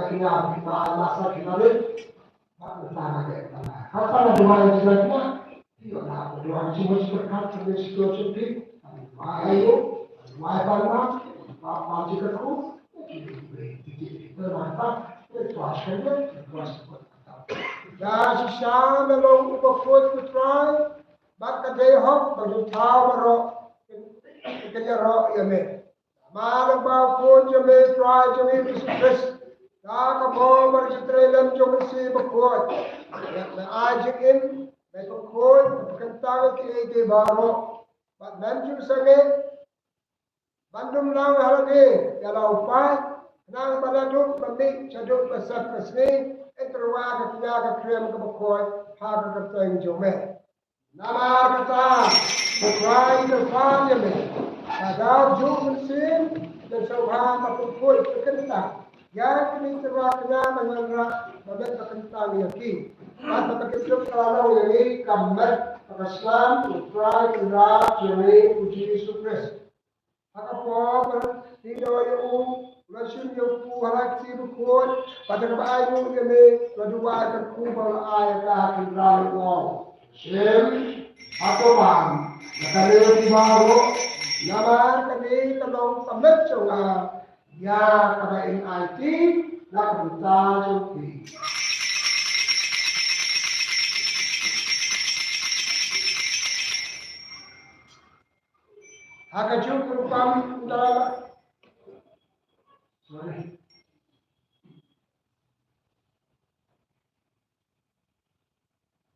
na kñia ba ki ba ai masa ki na rit. Ba na ta na de ta na. Hata na duwai ji na kñia. Ïoh na duwai ji mo ji berkat ka de situation ki. Duwai ayo, duwai ba na, ba ba ji ka ku. Ki de ki de ki de na ta. Ki de tuas ka de, ki de tuas ka de. Da shisha na long u bakhuid u Trai. Bad ka dei hok ba ju thaw baroh. Ka ïaroh ïa me. Namar ba u Khun jong me Trai jong ngi Jisu Khrist. Da ka bor bad ka trei lem jong u Mynsiem Bakhuid. Ïa me ai jingim, me bakhuid, me kyntang ïa kiei kiei baroh. Bad mem ju sangeh ban dum lang ha lade ïa la u paid, khnang ba la duk ba mih, sha duk ba sep ka sngi, yn tyrwa ka kñia ka krem ka bakhuid ha ka kyrteng jong me. Namar kata, U Trai u kyrpad ïa me, ka daw juh mynsiem, lem sngewbha ba pynphuid pynkyntang ïa kine ki tyrwa kñia ba wanrah ba met ba kyntang ïa ki. Bad ba ka kyndup ka la long ïa ngi ka met ba ka slam U Trai Kynrad jong ngi U Jisu Khrist. Ha ka por ba la pyndonkam ïa u, u la shim ïa u ha la ka kti bakhuid, bad ha kaba ai nguh ïa me, u la duwai kyrkhu bad u la ai ïa ka ha ka kyndraw u ong: Shim, hato bam na ka riew baroh, namar kane ka long ka met jong nga, ïa kaba in aiti na ka bynta jong phi. Ha kajuh ka rukom u Dalai Lama. Sorry.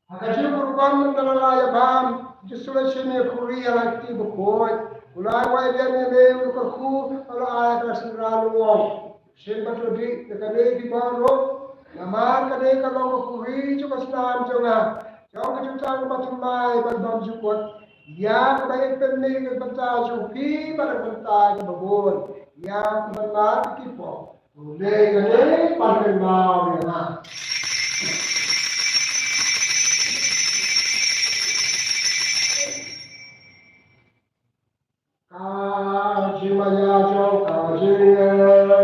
Ha kajuh ka rukom u Dalai Lama ïa bam, Jisu u la shim ïa ka khuri ïa la ki bakhuid. U la ai ïa me u kyrkhu, u la ai ïa ka synran u ong. Shim bad to dih na kane phi baroh. Namar kane ka long ka khuri jong ka snam jong nga, jong ka jutang bathymmai bad bymjukut, ïa kaba in pynmih na ka bynta jong phi bad na ka bynta jong kiba bun, ïa kaba mat ki pop. Dei kane, pan kynmaw ïa nga. Ka jingmaïa jong ka jingïeit.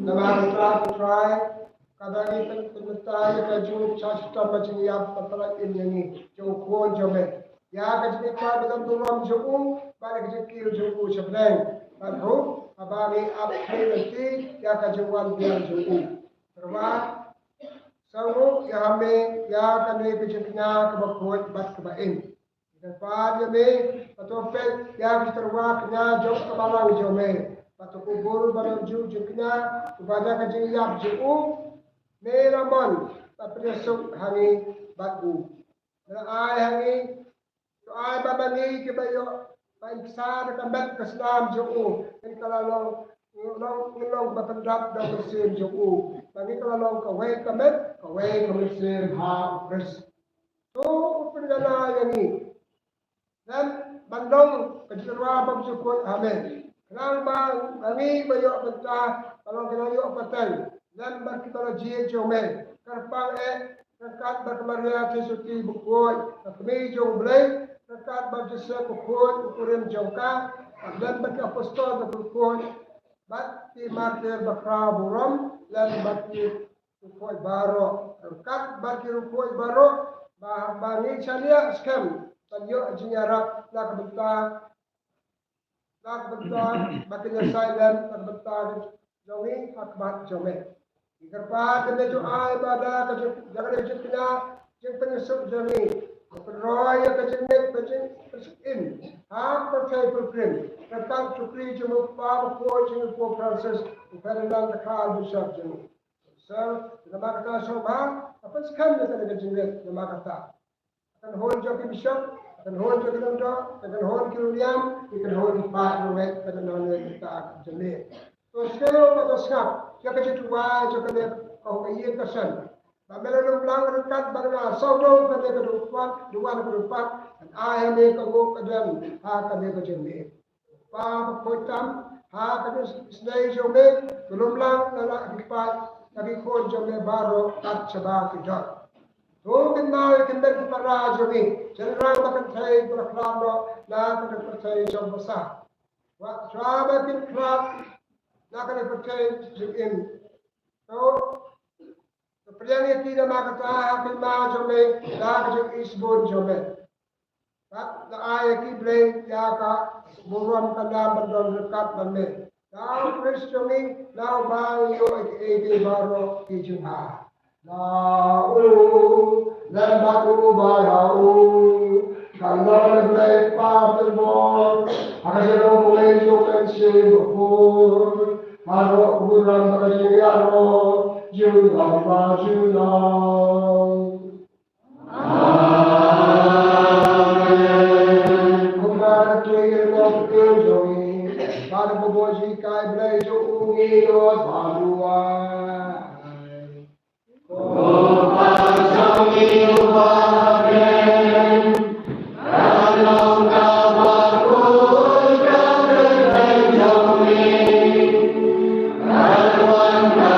Namar U Trai, kaba ngi pyn-, pynmynta ïa ka jingshah shitom bad jingïap, ba pynlait im ïa ngi jong u Khun jong me, ïa ka jingïeit bad ka burom jong u, bad ïa ka jingkiew jong u sha bneng. Bad ruh, haba ngi ap khlem lynti ïa ka jingwan biang jong u, Trai, sngewbha ïa me ïa kane ka jingkñia kaba khuid bad kaba im. Ngi kyrpad ïa me ba to peit ïa ka jingtyrwa kñia jong ka balang jong me, ba to kubur ba long ju jingkñia uba da ka jingïap jong u, me la mon bad pynïasuk ha ngi bad u. Me la ai ha ngi, to ai ba ma ngi kiba ïoh ban bsa da ka met ka snam jong u, ngin kylla long, long, ngin long ba pyndap da ka mynsiem jong u, ba ngin kylla long kawei ka met, kawei ka mynsiem ha U Khrist. To u pynkylla ïa ngi lem ban long ka jingtyrwa bymjukut ha me. Khnang ba ma ngi ba ïoh bynta, ba long ki nongïoh pateng lem bad kiba la jied jong me. Kyrpang eh ryngkat bad ka Maria Theisotti bakhuid, ka Kmie jong U Blei, ryngkat bad Joseph bakhuid, u kurim jong ka, bad lem bad ki apostol bakhuid, bad ki martir bakhraw burom, lem bad ki riewkhuid baroh, ryngkat bad ki riewkhuid baroh, ba, ba ngi shaniah skhem ban ïoh jingïarap na ka bynta, na ka bynta ba kin ïasaid lem na ka bynta jong ngi ha khmat jong me. Ngi kyrpad ïa me to ai ba da ka jing, da ka jingkñia, jingpynïasuk jong ngi, to pynroi ïa ka jingngeit, ka jingpynshong im ha ka pyrthei Pope Francis, ryngkat u shakri jong u Kpa bakhuid jong ngi u Pope Francis, u Ferdinand the Archbishop jong ngi. Sir, namar kata sngewbha, pynskhem ïa kane ka jingngeit, namar kata ka kynhun jong ki bishop, ka kynhun jong ki lyngdoh, ka kynhun ki riewniam, ka kynhun ki paid riewngeit, ka kynhun jong ki paid jong me. To sngap, to sngap ïa ka jingduwai jong kane ka hok ka ïing ka sem. Ba me la lum lang ryngkat bad nga sawdong kane ka dewpan, dewpan ka dewpan, kan ai ha me ka nguh ka dem ha kane ka jingmih. Kpa bakhuid tam, ha ka jingsnei jong me, to lum lang na la ki paid, na ki khun jong me baroh kat shaba ki don. To kynmaw ïa ki met ki para jong ngi, shynrang ba kynthei ba la khlad noh na kane ka pyrthei jong basa. Wat shwa ba kin khlad na kane ka pyrthei jingim. To, to pdiang ïa ki namar kata ha ka hima jong me, da ka jingisbun jong me. Bad la ai ïa ki Blei ïa ka burom ka nam ban don ryngkat bad me. Da U Khrist jong ngi, da uba ngi ïoh ïa kiei kiei baroh ki jingma. Da u lem bad uba ïa u kan long U Blei Kpa Tynbor, ha ka jinglong Blei jong U Mynsiem Bakhuid, baroh ka burom bad ka jingïaroh junom la junom. Amen. Kumba ka tui ka long ka tui jong ngi, bad ka buh jinghikai Blei jong u ngi ïoh ban duwai. Ko Pa jong ngi uba ha bneng, kan long kaba khuid ka kyrteng jong me. Kan wan ka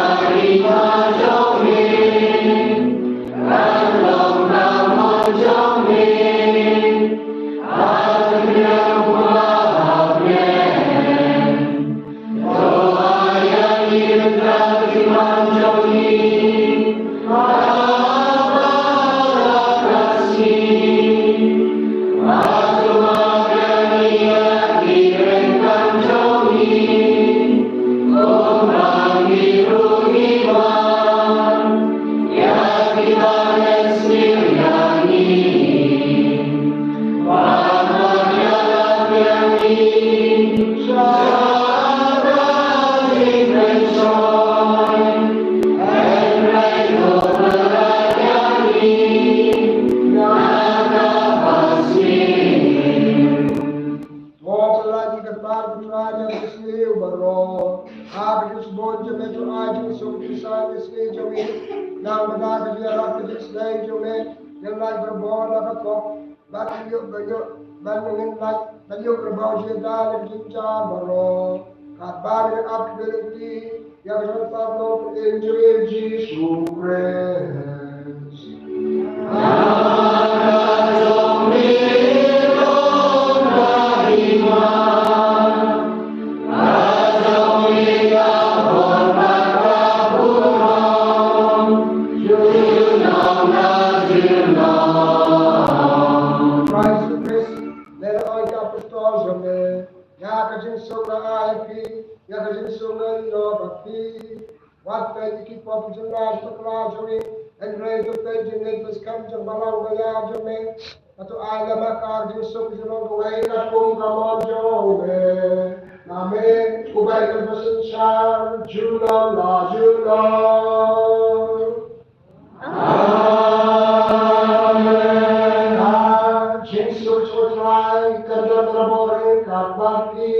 Ka jingsbun jong me to ai jingsuk jingsain ïa ka sngi jong ngi. Nang bad ka jingïarap ka jingsneng jong me, ïa la ka bor la ka pop. Ban ïoh ban ïoh ban ngin lait ban ïoh ka bor jingïada la ka jingjam baroh. Katba ngi ap ka lynti ïa ka jingpynlong ka jong ngi Jisu Khrist. Khrist, me la ong ïa ki apostol jong me, ïa ka jingsuk nga ai ïa phi, ïa ka jingsuk nga ïoh bad phi. Wat peit ïa ki pop jong nga, bakla jong ngi, hynrei to peit jingngeit bad skhem jong balang baiar jong me. Bad to ai lem ha ka jingsuk jong nga kawei ka kum ka mon jong me. Na me uba ïeit bad synshar junom la junom. Amen. Jingsuk U Trai ka don ka bor ryngkat bad phi.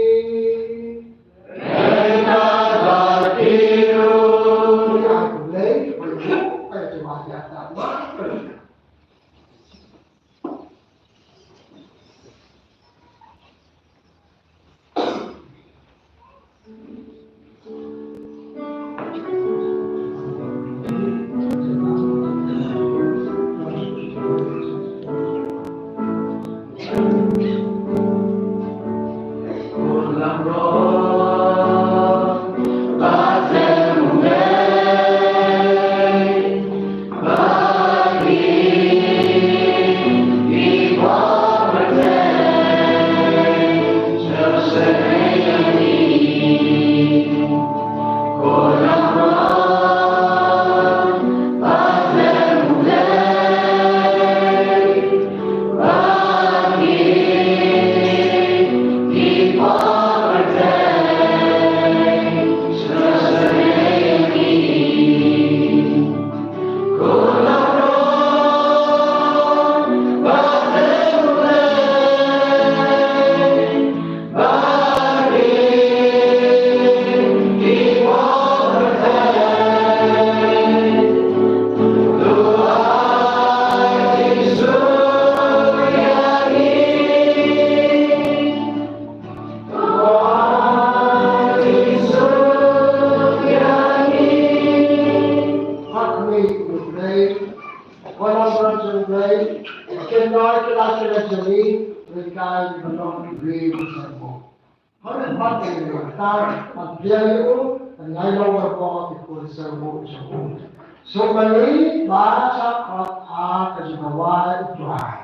Suk ma ngi ba shah khot ha ka jingkwah U Trai.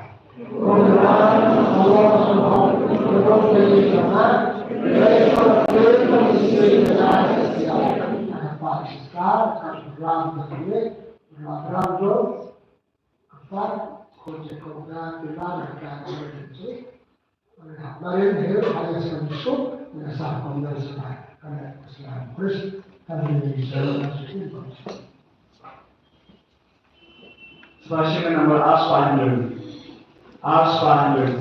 Spa Shimon number Aspandun. Aspandun.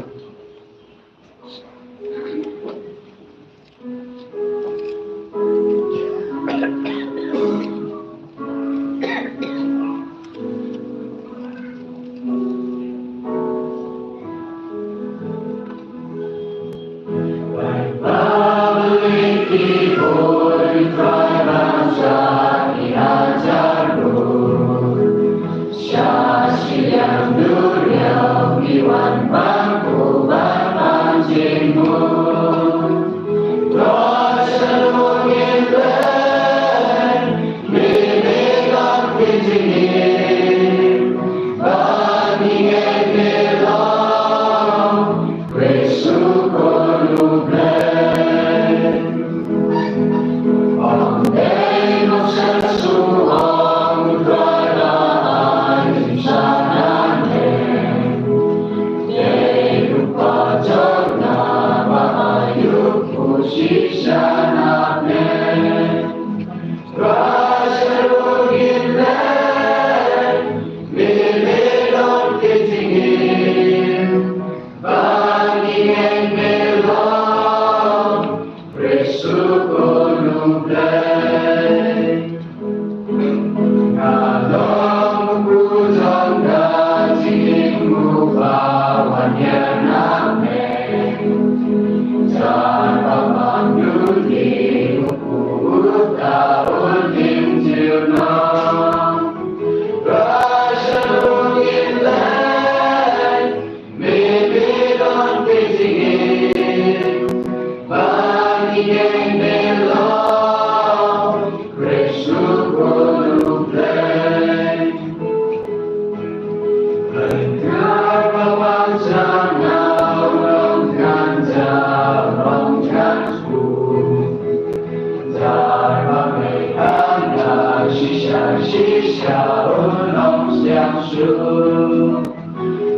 Shisha u nongsiang shuh.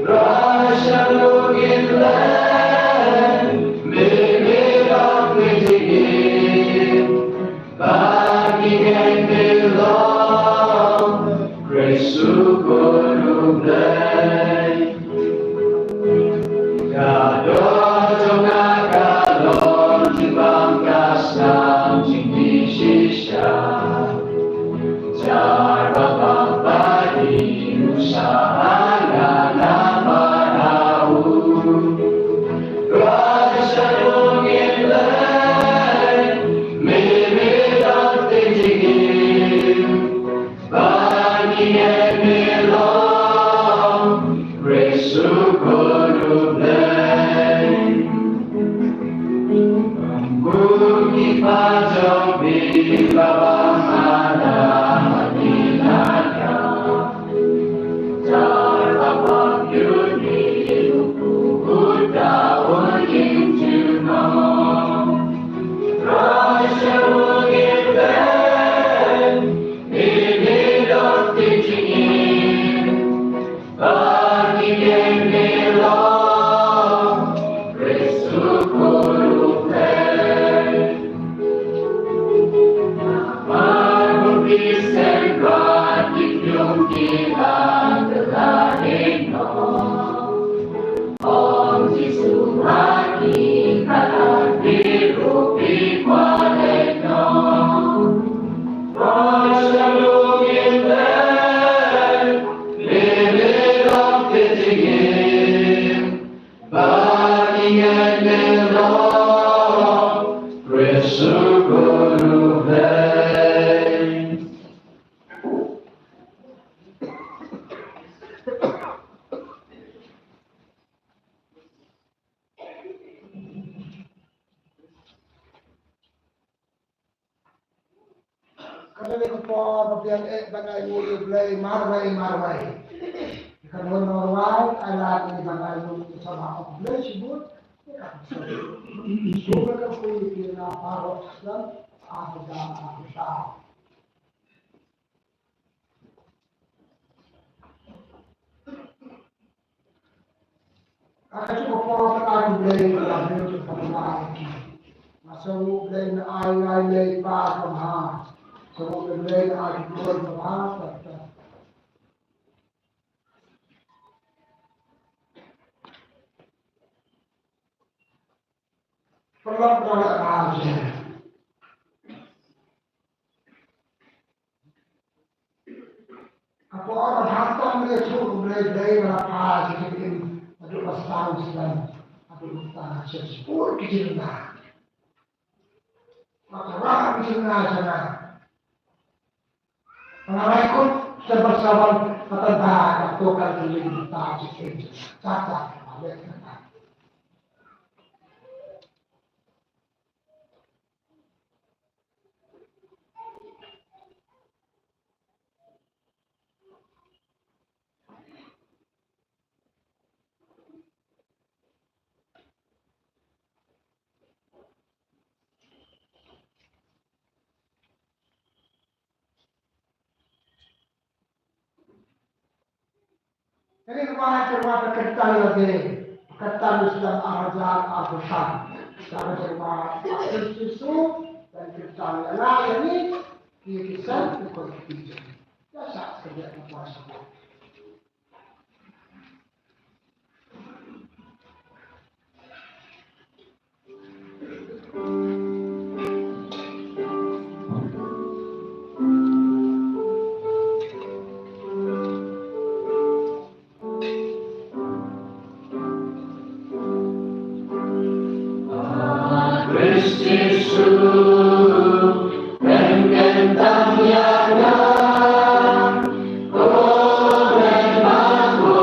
Rai sha u ngin leh, mih mih dong ki jingim. Ba ki ngeit mih long, Khrist u Khun u Blei. Ka doh jong nga ka long jingbam ka sdang jingmih shisha. Jar ba bang ba dei u sha nga na ba na u. Rai sha u ngin leh, mih mih dong ki jingim. Ba ngi ngeit mih long, Khrist u Khun u Blei. Bun ki kpa jong phi ba bang ha la ma ngi na ïa. Jar ba bang ïa ngi u kpu u da u ngin jingmut. Rai sha u ngin leh, mih mih dong ki jingim. Ba ngi ngeit mih long, Khrist u Khun u Blei. Namar ba phi seng ba ki khun ki la kylla ïeh noh. Ong Jisu ha ki, kata phi ruh phi kwah leh noh. Rai sha u ngin leh, mih mih dong ki jingim. Ba ngi ngeit mih long, Khrist u Khun u Blei. Ka dei ka por ba phi ïeng eh ban ai nguh ïa U Blei marwei marwei. Ka don marwei ai lad ïa ban ai nguh ïa U Blei shibun. Ïa ka por. Shu ka phi ïa na parok slam. Ah, da, ah, da. Ka ka shu ka por ka ai U Blei ka la rim ka la ai ki. Nga sngewthuh U Blei na ai ngai lei ba ka bha. Sngewthuh U Blei na ai ki khun ka bha ta ta. Pynlong ka la ai. Ka por ba hangta me ïathuh U Blei, Blei ba la phai sha ki im, haduh ba sdang sdang, haduh ba sdang sdang, shibun ki jingdon. Ba ka rah ki jingdon sha nga. Ba nga rai kut sha ba sha ban, ba tang ba ka to ka jingim ta jingim. Sa sa ka leh ka. Kane ka wan ka wan ka kyrtang lade, ka kyrtang Islam arhajar arphew san. Ka kyrtang Islam arphew san, ka kyrtang lade, ki kisan ki kon ki. Ya sa ka dia ka puasa. Khrist Jisu, kren kren tang ïa nga, ko Blei ma ko,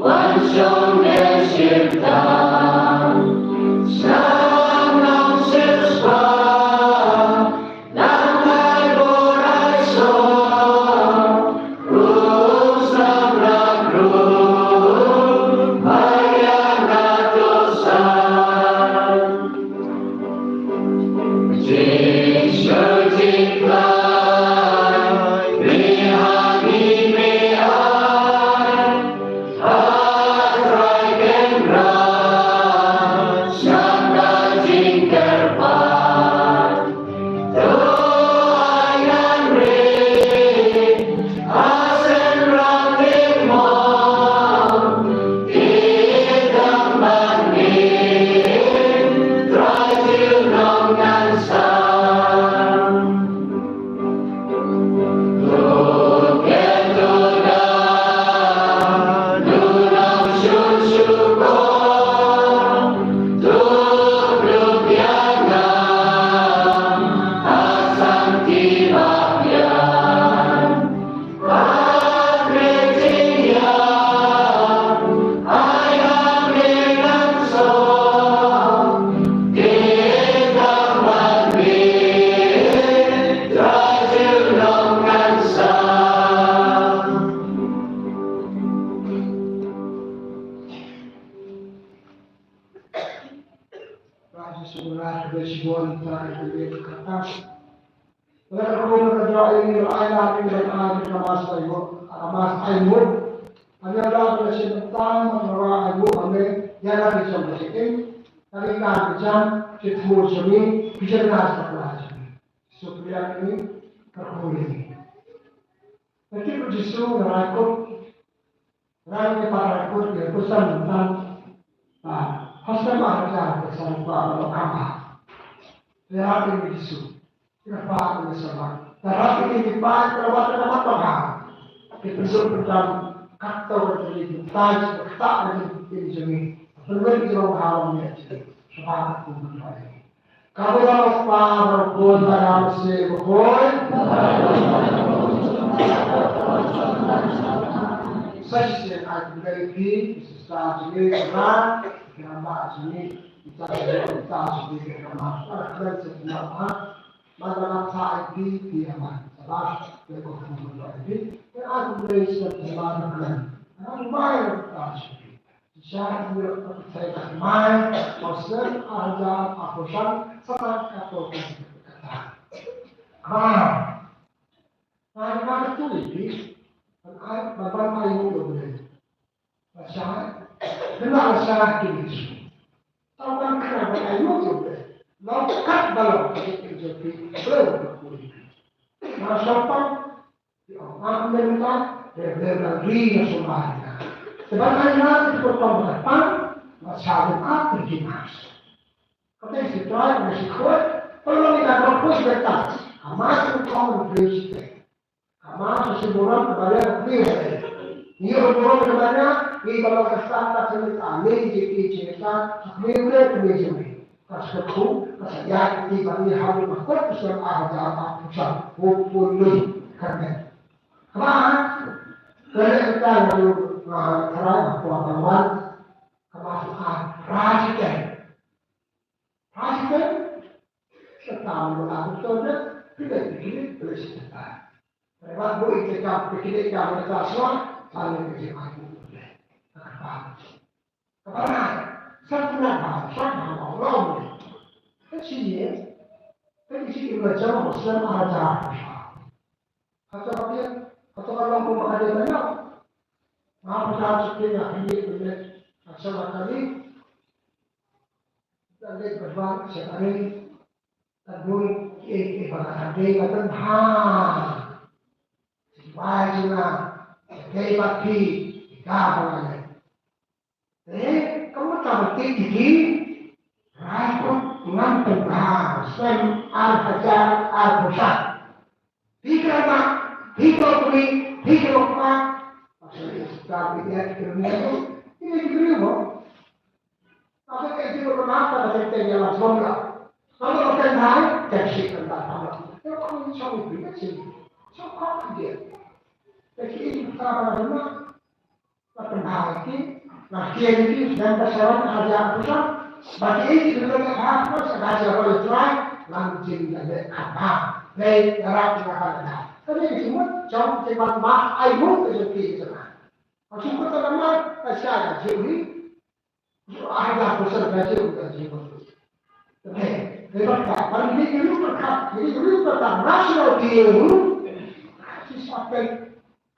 wan shong ne shim tang, sngap nong shisha. Wan ta i ka liang ka ta. Lada ka kum ka jrong i ni ai la ni la ai ka mas ai mo. Ka mas ai mo. Anya da ka shin ta ma ka ra ai mo ame. Ya la ki jam ka shin. Ka ni ka ki jam ki thmu jami ki jam na sa la jami. So priya ni ka kum ni. Ka ki ku Jisu na rai ko. Rang ne pa rang kut ne kusan tang. Ah, hostel ma hajar kusan pa lo kama. Rang ne Jisu. Kira pa ne sama. Rang ne di pa ne wa ne ma pa ha. Ke pensu pentam. Kato ne di taj kata ne di jemi. Penwen di orang haram ne. Sebab aku berdoa. Ka Kpa bad ka Khun bad ka Mynsiem Bakhuid. Sa shisien ai khublei ïa phi, ki sister jong ngi, ki mama jong ngi, ki trai jong ngi, ki trai jong ngi, ki mama. Ai khublei sa ki mama. Mama, mama, sa ai phi, phi mama. Sabab, phi ko khun ïa phi. Ai khublei sa ki mama. Ai mai ki trai jong ngi. Shisha ïoh ka pyrthei ka mai, ba snem ar hajar arphew san, sa tang ka por ka kata. Kmie. Ai ma ka tu ïa phi, ban ai, ban ban ai ïoh ïoh blei. Ba sha, kena ba sha ki ni. Tang ban kena ban ai ïoh ïoh blei. Long kat ba long ka ïoh ïoh phi, blei ba ku ïa phi. Ma sha pang, Te ong, ah, mynta, te ble bla ri na sumar ina. Te ban ai na te ko tong ka pan, ba sa de ap te ki mas. Ka te si trai, ka si khoi, ko lo ni ka ko khoi de ta. Ka mas ko tong de si te. Ka mas si buram ka ba ya ni. Ni buram ka ba ya, ni ba ka sa ta te ta, ni ji ki ji ta, ni ble ni ji. Ka sa ku, ka sa ïa ki ba ngi ha u ba kot ka sa a ha ja ba ku sa, ku ku ni ka ne. Kaba, ka ne ka ta na u, ah, ka ra, ah, ku ba wan, kaba sa a, ra ji te. Ra ji te, sa ta mu la ku to ne, ki ne ki ne, ki ne si ta. Ba bu i te ka, ki ne ka, ta sa, ba ne ki ji ai ku ne. Kaba. Kaba ngai, sa pynah ba, sa ba ba long. Ka chi ye, ka chi ye ba jam ba sem a ja. Ka ta ba ye, ka ta ba long ba ka de ba ya. Ma ba ta chi ke na hi ye ne, ka sa ba ka ni. Ta le ba ba sa ka ni. Ka bun ye ye ba ka de ba ta ha. Ba ji na, de ba ki, ka ba ne. Te, ka mut kaba tip ïa ki, Raikot ngam pynbha, snem ar hajar arphew san. Phi kyrmen, phi kyrmen, phi kyrmen. Pasal ïa star ïa ki kyrmen ïa ki, ïa ki kyrmen mo. Pasal ka ïa ki kyrmen, ka ïa ki kyrmen ïa la sawdong la. Sawdong la kan dai, kan shi kan dai, kan dai. Ïa ka ïa shong ïa ki, ïa shi. Shong ka ïa ki. Ïa ki ïa ki kyrmen. Ba pynbha ïa ki, ba ki ïa ki, sdang ba sawan ha ja pynbha. Ba ki ïa ki, dang ba ha pynbha, sa ba sa ba ïa trai, ngam jin da leh kaba. Leh ïarap ïa kaba da. Ka dei ki mut, jong ki ban ma, ai mut ka jong ki jong nga. Ka shu kut ka ma, ka sha ka jong ni. Ha ja pynbha ka jong ka jong. Leh, leh ba ka, ba ni ki ruh ka, ni ki ruh ka, national view. Ki sa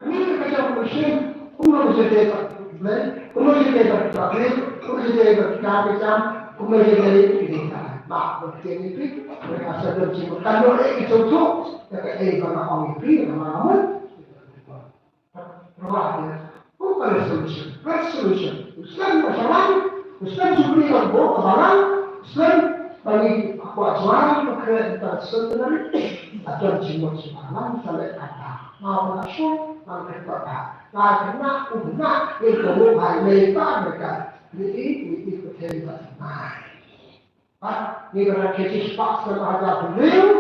Kane ka jong ka machine, kumno ka jingtei ka Blei, kumno ka jingtei ka Blei, kumno ka jingtei ka Blei, kumno ka jingtei ka Blei. Ba, ba ka jingtei ka Blei, ka sa don jingmut. Kan don eh ka jingmut, ka ka eh ba nga ong ïa phi, ba nga mut. Ba, ba, ba, ba, resolution, resolution. Muslim ba sa wan, Muslim jubilee ba bo, ba wan, Muslim ba ngi, ba wan, ba kre, ba centenary, ba don jingmut, ba wan, sa leh kata. Nga ba nga shu, nga kyrpad ba. Nga kyrpad, u kyrpad, ngi kyrpad ba ngi kyrpad. Ngi i, ngi i pyrthei ba ngi. Bad ngi ba ngi spah snem hajar hynriew,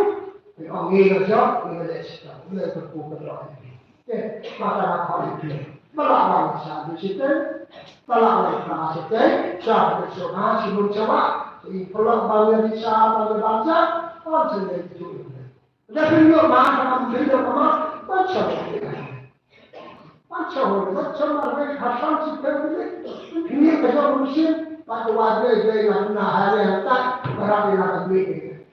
ngi ong ngi la jop, ngi la leh shitom, ngi la kyrkhu kyrdoh ïa phi. Te, mata nga khot ïa phi. Ba lah wan sha du shiteng, ba lah wan sha shiteng, sha ka sha ha, shi mun sha wa, i pynlong ba ngi di sha, ba ngi ba sha, wan sha ngi tu. Lada phi ïoh ma, ka ma phi ïoh ka ma, ban shong. Ban shong, ban shong ma, ban ha shong shi phi ïoh. Phi ïoh ka shong kum shin, ban shong wa dei dei na na ha dei ha ta, ba rap ïa na ka dei.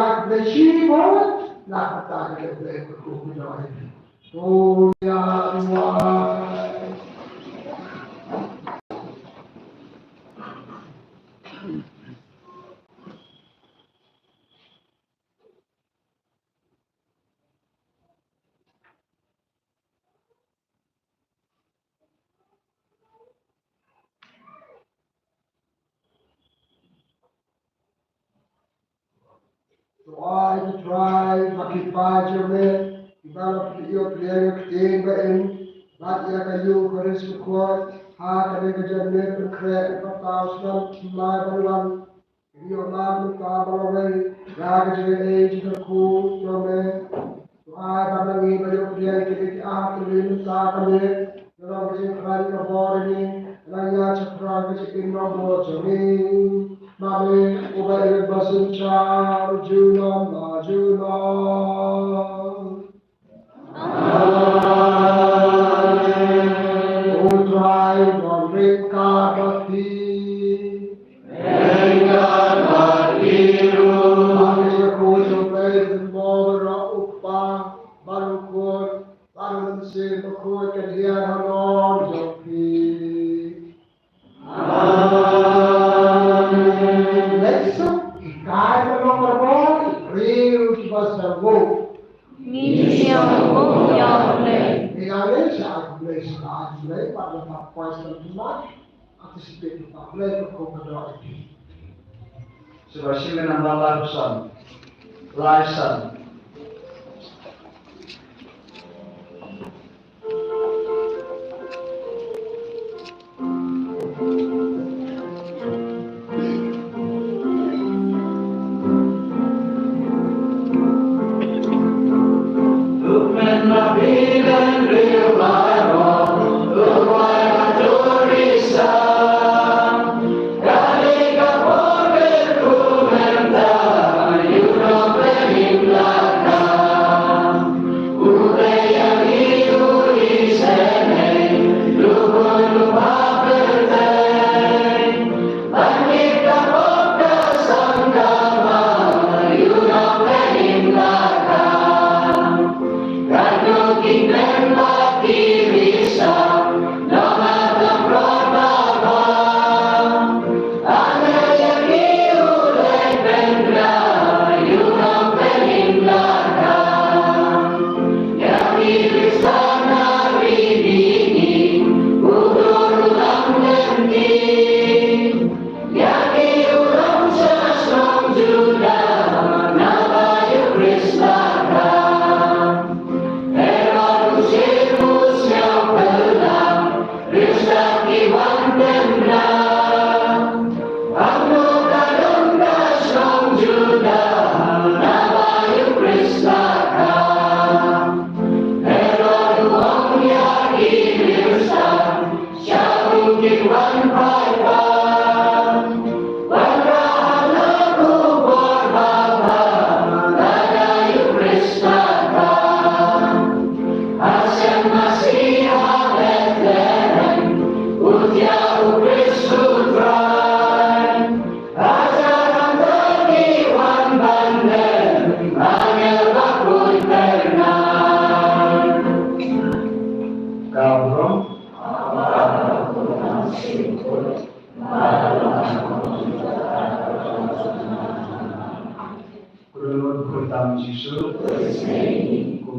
wad, Blei shibun, la kata ka Blei ka ku ku doi. Oh, ya, wai. To ai ki trai ba ki pa jong me, ki ba la pynïoh pynïoh ïa ka ktien ba im, bad ïa ka Eukharist bakhuid ha kane ka janmiet pynkhreh, bad tang snem thymmai ban wan. Ïoh lad mynta ba la wei ïa ka jingaiei jong ka Khun jong me. To ai ba ma ngi ba ïoh pdiang ïa kine ki ahapneh mynta ka miet, ka long ka jingkhlaiñ ka bor ïa ngi, ka long ïa ka jingkhlaiñ ka jingim bor jong ngi. Ma me uba im ba synshar junom la junom. Amen. U Trai u don ryngkat bad phi. Ryngkat bad phi ruh. Bad ka jingkyrkhu jong U Blei Trai baroh, U Kpa, bad U Khun, bad U Mynsiem Bakhuid kan ïaid halor jong phi. Amen. Leit suk, hikai ka long kyrpang, briew kiba sngewbha. Ngi sngewbha ïa U Blei. Ngi ïa leit sha U Blei, sha U Blei, bad la pat poi sha U Blei, anticipate U Blei, ka khun ka doh ïa phi. Sngewbha shim ïa ka nambar lai san. Lai san.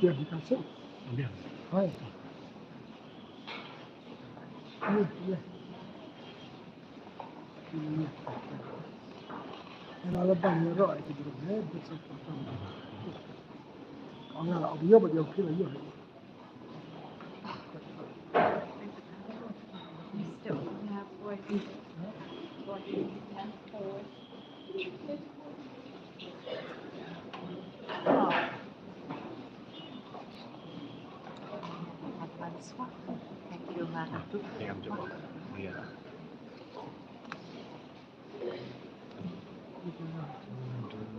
Bien, bien. Ouais. Bien, bien. Ela la ban ïaroh ïa ki briew, eh, bit sa pyrthei. Nga la ong ïa ba ïa ki la ïa. Thank you, Mara. Thank you.